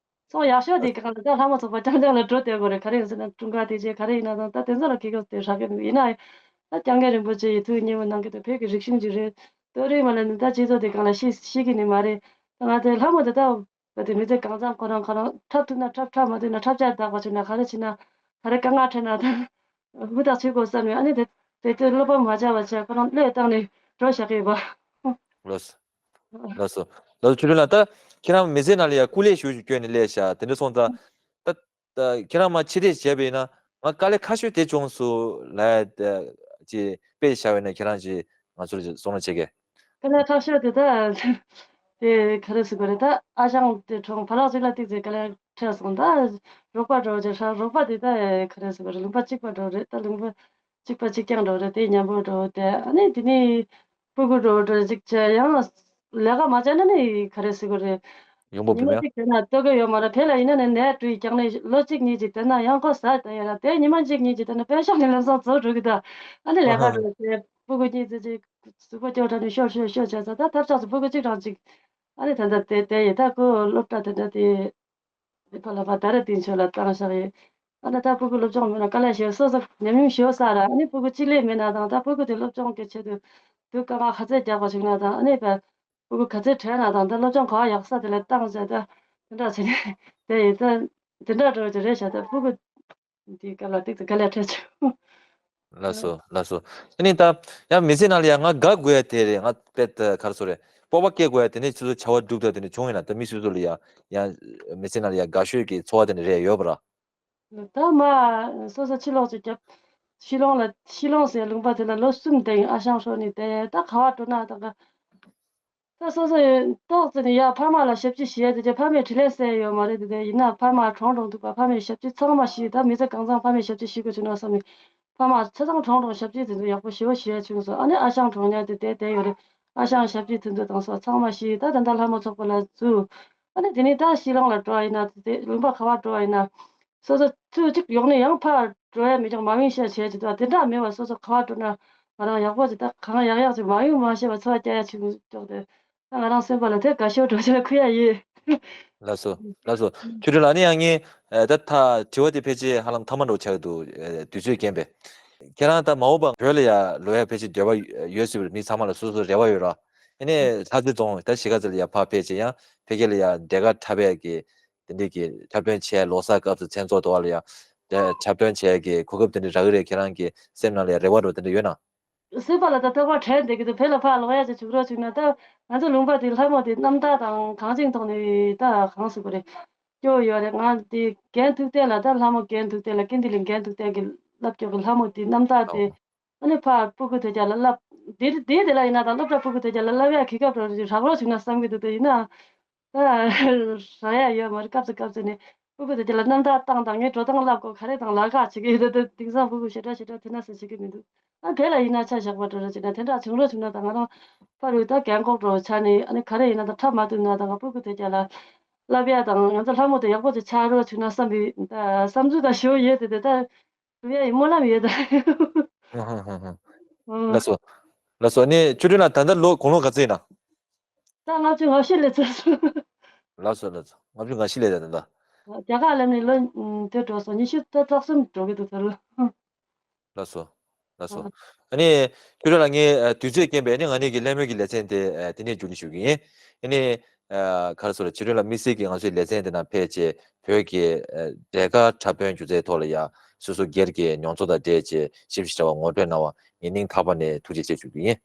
ཚོང་ཡག་ཤོས་དེ་གང་ལ་ད་ལྷ་མོ་ཚོགས་པ་རྐྱང་རྐྱང་ལ་འགྲོ་བསྡད་དགོས་རེད། ག་རེ་ཡིན་ཟེར་ན་འཁྲུངས་སྐར་དེ་བྱས་ག་རེ་ཡིན་ན་ད་ད་དེ་ཚོ་ལ་གི་གོ་དེ་ཧྲག་གི་འདུག་ཡིན་ན་ད་སྐྱབས་མགོན་རིན་པོ་ཆེ་ཡི་ཐུགས་མཉེས་པོ་གནང་གི་འདུག་བོད་ཀྱི་རིག་གཞུང་ཅིག་རེད། ཏོ་རེ་མ་ལ་ནི་ད་སྤྱི་ཚོགས་དེ་གང་ལ་ཤེས་ཤེས་ཀྱི་ནི་མ་རེད། ད་ང་ཚོའི་ལྷ་མོ་དེ་ད། གལ་ཏེ་མི་ཚེ་གང་འཚམ་ཁོ་རང་ཁོ་རང་འཁྲབ་ཐུབ་ན་འཁྲབ། འཁྲབ་མ་ཐུབ་ན་འཁྲབ་ཆ་དག་པ་བྱུང་ན་ག་རེ་བྱེད་ན། ག་རེ་དཀའ་ངལ་འཕྲད་ན་ད་ཧུར་ཐག་བྱེད་དགོས་བསམ་ནས། ཨ་ནི་དེ་དེ་ཚོའི་བློ་ཕམ་མ་བྱ་བ་བྱས་ཁོ་རང་བློས་བཏང་ནས་འགྲོ་བཞག་གི་ཡོད་པ། ལགས་སོ། ལགས་སོ། ཆོས་སྒྲོན་ལགས། ད་ཁྱེད་རང་མི་ཚེ་ནང་ལ་ཡ་སྐུ་ལས་ཞེ་པོ་ཅིག་བསྐྱོན་ནས་སླེབས་ཤག་དེ་འདྲ་སོང་ཙང་། ད་ད་ཁྱེད་རང་མར་ཕྱིར་ཕེབས་བྱས་པ་ཡིན་ན་ང་དཀའ་ལས་ཁག་ཤོས་དེ་བྱུང་སོང་ལབ་ཡ་ཅིག་དཔེ་བཞག་པ་ཡིན་ན་ཁྱེད་རང་ཅིག་ང་ཚོར་ཅིག་གསུང་རོགས་བྱེད་གས། དཀའ་ལས་ཁག་ཤོས་དེ་ད་དེ་ག་རེ་ཟེར་དགོས་རེད། ད་ཨ་ཞང་དེ་གྲོངས་བར་ལག་ཅིག་ལ་ཏོག་ཙམ་དཀའ་ལས་འཕྲད་སོང་། ད་རོགས་པ་འགྲོ་བྱས་ཧྲ། རོགས་པ་དེ་ད་ག་རེ་ཟེར་དགོས་རེད། ལུང་པ་གཅིག་པ་འགྲོ་རེད། ད་ལུང་པ་གཅིག་པ་གཅིག་རྐྱང་འགྲོ་རེད། དེ་མཉམ་པོ་འགྲོ་དེ། ཨ་ནི་དེ་ནི་སྤུ་གུ་འགྲོ་འགྲོ་ཅིག་བྱས་ཡང་ལས་ཀ་མ་བྱས་ན་ནི་ག་རེ་ཟེར་དགོས་རེད། ཡོང་འབབ་ཉི་མ་མེད། གཅིག་བྱས་ན་ལྟོ་གོས་ཡོད་མ་རེད། བོད་ལ་ཡིན་ན་ནི་ནས་འགྲོ་ཡི་རྒྱང་ནས་ལོ་གཅིག་གཉིས་ཅིག་བསྡད་ན་ཡང་ཁོ་ཟ་བསྡད་ཡོད་ར། དེ་ཉི་མ་གཅིག་གཉིས་ཅིག་བསྡད་ན་དཔོན་ཤོག་ནས་ལམ་སང་རྫོགས་འགྲོ་གི་ད། ཨ་ནི་ལས་ཀ་རེད་དེ་སྤུ་གུ་གཉིས་ཙི་ཅིག་གཟུགས་པོ་སྐྱོ་དྲགས་ནས་ཤོར་ཤོར་ཤོར་བྱས་ཙང་། ད་ཐབས་ཆག་ཙམ་སྤུ་གུ་གཅིག་རང་ཅིག་ཨ་ནི་ད་ལྟ་དེ་དེ་ཡི་ད་ཁོ་སློབ་གྲྭ་དེ་འདྲ་དེ་ཕ་ལ་ཕ་ད་རེ་དེ་ཆོས་ལ་བཏང་བཞག་ཡོད། ཨ་ནི་ད་སྤུ་གུ་སློབ་སྦྱོང་མེད་ན་དཀའ་ལས་ཞེ་སོ་སོ་ཉམས་མྱོང་ཞེ་ས་ར། ཨ་ནི་སྤུ་གུ་གཅིག་ལས་མེད་ན་དང་། ད་སྤུ་གུ་དེ་སློབ་སྦྱོང་གི་ཆེད་དུ་དུ་དཀའ་ངལ་ག་ཚད་རྒྱག་པ་བྱུང་ན་དང་། ཨ་ནི་ཕ་སྤུ་གུ་ག་ཚད་བྲལ་ན་དང་། ད་སློབ་སྦྱོང་ག་ཡག་ས་དེ་ལ་བཏང་བྱས་ད་དེ་འདྲ་བྱས་ནས་དེ་ཡི་ད་དེ་འདྲ་འགྲོ་རྒྱུ་རེད་ཤག་ད་སྤུ་གུ་འདི་སྐབས་ལ་ཏིག་ཏུ་དཀའ་ལས་འཕྲད་བྱུང་། ལགས་སོ། ལགས་སོ། ཨ་ནི་ད་ཡང་མི་ཚེ་ནང་ལ་ཡང་ང་དགའ་དགོས་ཡ་དེ་རེད། ང་དཔེ་ད་ག་རེ་ཟེར་དགོས་རེད། སྤོབས་པ་སྐྱེ་དགོས་ཡ་དེ་ནས་ཁྱེད་ཚོ་བྱ་བ་སྒྲུབ་ད་དེ་ནས་བྱུང་ཡིན་ན། ད་མི་སོ་སོ་ལ་ཡ་ཡང་མི་ཚེ་ནང་ལ་ཡ་དགའ་ཤོས་ཀྱི་ཚོར་བ་དེ་འདྲ་རེ་ཡོད་པ་ར། ད་མ་སོ་སོ་ཕྱི་ལོགས་ཅིག་རྒྱབ། ཕྱི་ལོགས་ལ་ཕྱི་ལོགས་ཟེར་ལུང་པ་དེ་ལ་ལོ་གསུམ་བསྡད་ཡིན། ཨ་ཞང་ཧྲོ་ནས་བསྡད། ད་ག་བ་འགྲོ་ན་ད་ག་ད་སོ་སོ་ཡོད་ཏོག་ཙེ་ནས་ཡ་ཕ་མ་ལ་ཞབས་ཕྱི་བྱས་དེ་ཅི། ཕ་མས་དྲིན་ལན་གསལ་ཡོད་མ་རེད་དེ། དེ་ཡིན་ན་ཕ་མ་གྲོངས་གྲོངས་འདུག་པ། ཕ་མས་ཞབས་ཕྱི་ཚང་མ་བྱས། ད་མི་ཚེ་གང་ཚང་ཕ་མས་ཞབས་ཕྱི་བྱེད་དགོས་བྱུང་ན་བསམ་ནས། ཕ་མ་ཆ་ཚང་གྲོངས་གྲོངས་ཞབས་ཕྱི་དེ་ཚོ་ཡག་པོ་ཞེ་པོ་བྱས་བྱུང་སོང་། ཨ་ནི་ཨ་ཞང་གྲོངས་ཉག་དེ་དེ་བསྡད་ཡོད་རེད། ཨ་ཞང་ཞབས་ཕྱི་དེ་ཚོ་དང་སོགས་ཚང་མ་བྱས། ད་ད་ལྟ་ལྷ་མོ་ཚོགས་པ་ལ་འཛུལ། ཨ་ནི་དེ་ནས་ད་ཕྱི་ལོགས་ལ་འགྲོ་བ་ཡིན་ན་དེ་ལུང་པ་ག་བ་འགྲོ་བ་ཡིན་ན། སོ་སོ་ཚུར་གཅིག་ཡོང་ནས་ཡང་ཕར་འགྲོ་ཡ་མི་འདུག་མ་འོངས་ཤ་བྱས་ཀྱི་འདུག་དེ་འདྲ་མེད་པར་སོ་སོ་ག་བ་འགྲོ་ན་ང་རང་ཡག་པོ་ཅིག་ད་གང་ཡག་ཡག་ཅིག་མ་འོངས་མ་ཤེས་པ་འཚོ་བ་སྐྱེལ་ཡ་ཅིག་འདུག་སྟེ། ད་ང་རང་སེམས་པ་ལ་དེ་དགའ་ཤོས་འགྲོ་ཆེད་ལ་ཁུར་ཡ་ཡིན། ལགས་སོ། ལགས་སོ། ཆོས་སྒྲོན་ལགས། ཨ་ནི་ཡང་ངས་ཨ་ད་ད་དྲི་བ་དེ་ཕལ་ཆེར་ཧ་ལམ་མཐའ་མ་འདྲ་བོ་ཆགས་ཀྱི་འདུག་ཨ་དུས་ཚོད་རྐྱེན་པས། ཁྱེད་རང་ད་མ་འོངས་པ་བོད་ལ་ཡ་ལོག་ཡ་ཕལ་ཆེར་འདོད་པ་ཡོད་སྲིད་པ་རེད། མི་ཚང་མ་ལ་སོ་སོ་རེ་བ་ཡོད་ར། ཨ་ནི་ལྷ་རྩེ་རྫོང་ད་གཞིས་ཀ་རྩེ་ལ་ཡ་ཕར་ཕེབས་བྱས་ཡང་བོད་སྐད་ལ་ཡ་འབྲས་དཀར་འཁྲབ་ཡ་གི་དེ་འདྲས་ཀྱི་འཁྲབ་སྟོན་བྱས། ལོ་གསར་སྐབས་སུ་མཚན་ཚོགས་དེ་བ་ལ་ཡ་འཁྲབ་སྟོན་བྱས་ཀྱི་གོ་སྐབས་དེ་འདྲས་རག་གི་རེད། ཁྱེད་རང་གི་སེམས་ནང་ལ་ཡ་རེ་བ་འདྲ་བོ་དེ་འདྲ་ཡོད་ན། སེམས་པ་ལ་ད་རྟག་པར་དྲན་བསྡད་ཀྱི་འདུག་བོད་ལ་ཕར་ལོག་ཡ་ཅིག་བྱུང་རོགས་བྱུང་ན། ད་ང་ཚོ་ལུང་པ་དེ་ལྷ་མོ་དེ་རྣམ་དག་དང་གང་ཅིའི་ཐོག་ནས་ད་གང་ཟེར་དགོས་རེད། སྐྱོ་ཡོད་རེད། ང་དེ་རྒན་ཐུབ་བསྟན་ལ། ད་ལྷ་མོ་རྒན་ཐུབ་བསྟན་ལ། ཀིན་ཏི་ལི་རྒན་ཐུབ་བསྟན་གྱི་བསླབ་སྐྱོར་གྱི་ལྷ་མོ་དེ་རྣམ་དག་དེ། ཨོ། ཨ་ནི་ཕར་སྤུ་གུ་དེ་ཅག་ལ་བསླབ། དེ་དེ་དེ་ལ་ཡིན་ན་ད་སློབ་གྲྭ་སྤུ་གུ་དེ་ཅག་ལ་བསླབ་ཡ་གི་སྐབས་རག་རོགས་བྱུང་ན་བསམ་གྱི་འདུག་དེ་ཡིན་ན། ད་རག་ཡ་ཡོད་མ་རེད། སྐབས་སུ་སྐབས་སུ་ནས་སྤུ་གུ་དེ་ཅག་ལ་རྣམ་དག་བཏང་དང་། ངས་འགྲོ་སྟངས་བསླབ་དགོས། ག་རེ་དང་ལ་ཁག་བྱེད་ཀྱི་ཡོད། ད་དེང་སང་སྤུ་གུ་ཞེ་དྲག་ཞེ་དྲག་དེ་ན་ཟེར་བྱེད་ཀྱི་མི་འདུག་ཨ་བོད་ལ་ཡིན་ན་ཆ་བཞག་པ་འགྲོ་རོགས་བྱས་ན། དེ་འདྲ་བྱུང་རོགས་བྱུང་ན་ད་ང་རང་ཕ་རུ་ད་རྒན་གོག་འགྲོ་ཆ་ནས། ཨ་ནི་ག་རེ་ཡིན་ན་ད་འཁྲབ་མ་ཐུབ་ན་ད་ང་སྤུ་གུ་དེ་ཅག་ལ་བསླབ་ཡ་དང་། ང་ཚོ་ལྷ་མོ་དེ་ཡག་པོ་ཅིག་ཆགས་རོགས་བྱུང་ན་བསམ་པའི་ད་བསམ་ཚུལ་ད་ཞེ་པོ་ཡོད་དེ། དེ་ད་རུ་ཡ་ཡི་སྨོན་ལམ་ཡོད་ད། ཧ་ཧ་ཧ་ཧ། ཨང་། ལགས་སོ། ལགས་སོ། ཨ་ནི་ཆོས་སྒྲོན་ལགས་ད་ལྟ་ལོ་དགུང་ལོ་ག་ཚོད་ཡིན་ན། ད་ལྔ་བཅུ་ང་བཞི་སླེབས་ཚར་སོང་། ལགས་སོ། ལགས་སོ། ལྔ་བཅུ་ང་བཞི་སླེབས་ད་ད་ལྟ། རྒྱ་གར་ལ་ནི་ལོ་ཨུམ་དེ་འགྲོ་སོང་། ཉི་ཤུ་རྩ་གསུམ་འགྲོ་གི་འདུག་ད་ལོ། ལགས་སོ། ལགས་སོ། ཨ་ནི་ཆོས་སྒྲོན་ལགས། ངས་ཨ་དུས་ཚོད་རྐྱེན་པས་ནི་ང་གཉིས་ཀྱི་གླེང་མོལ་གྱི་ལེ་ཚན་དེ་ཨ་དེ་ནས་མཇུག་སྒྲིལ་ཞུ་གི་ཡིན། ཨ་ནི་ཨ་ག་རེ་ཟེར། ཆོས་སྒྲོན་ལགས་དམིགས་བསལ་གྱིས་ང་ཚོའི་ལེ་ཚན་དེ་ནང་ཕེབས་བྱས་བོད་ཀྱི་ཨ་འབྲས་དཀར་འཁྲབ་སྟོན་སྒྱུ་རྩལ་ཐོག་ལ་ཡ་སོ་སོ་སྒེར་གྱི་མྱོང་ཚོར་དང་འབྲེལ་བྱས་ཞིབ་ཞིབ་ཕྲ་བ་ངོ་སྤྲོད་གནང་བ་ངས་སྙིང་ཐག་པ་ནས་ཐུགས་རྗེ་ཆེ་ཞུ་གི་ཡིན།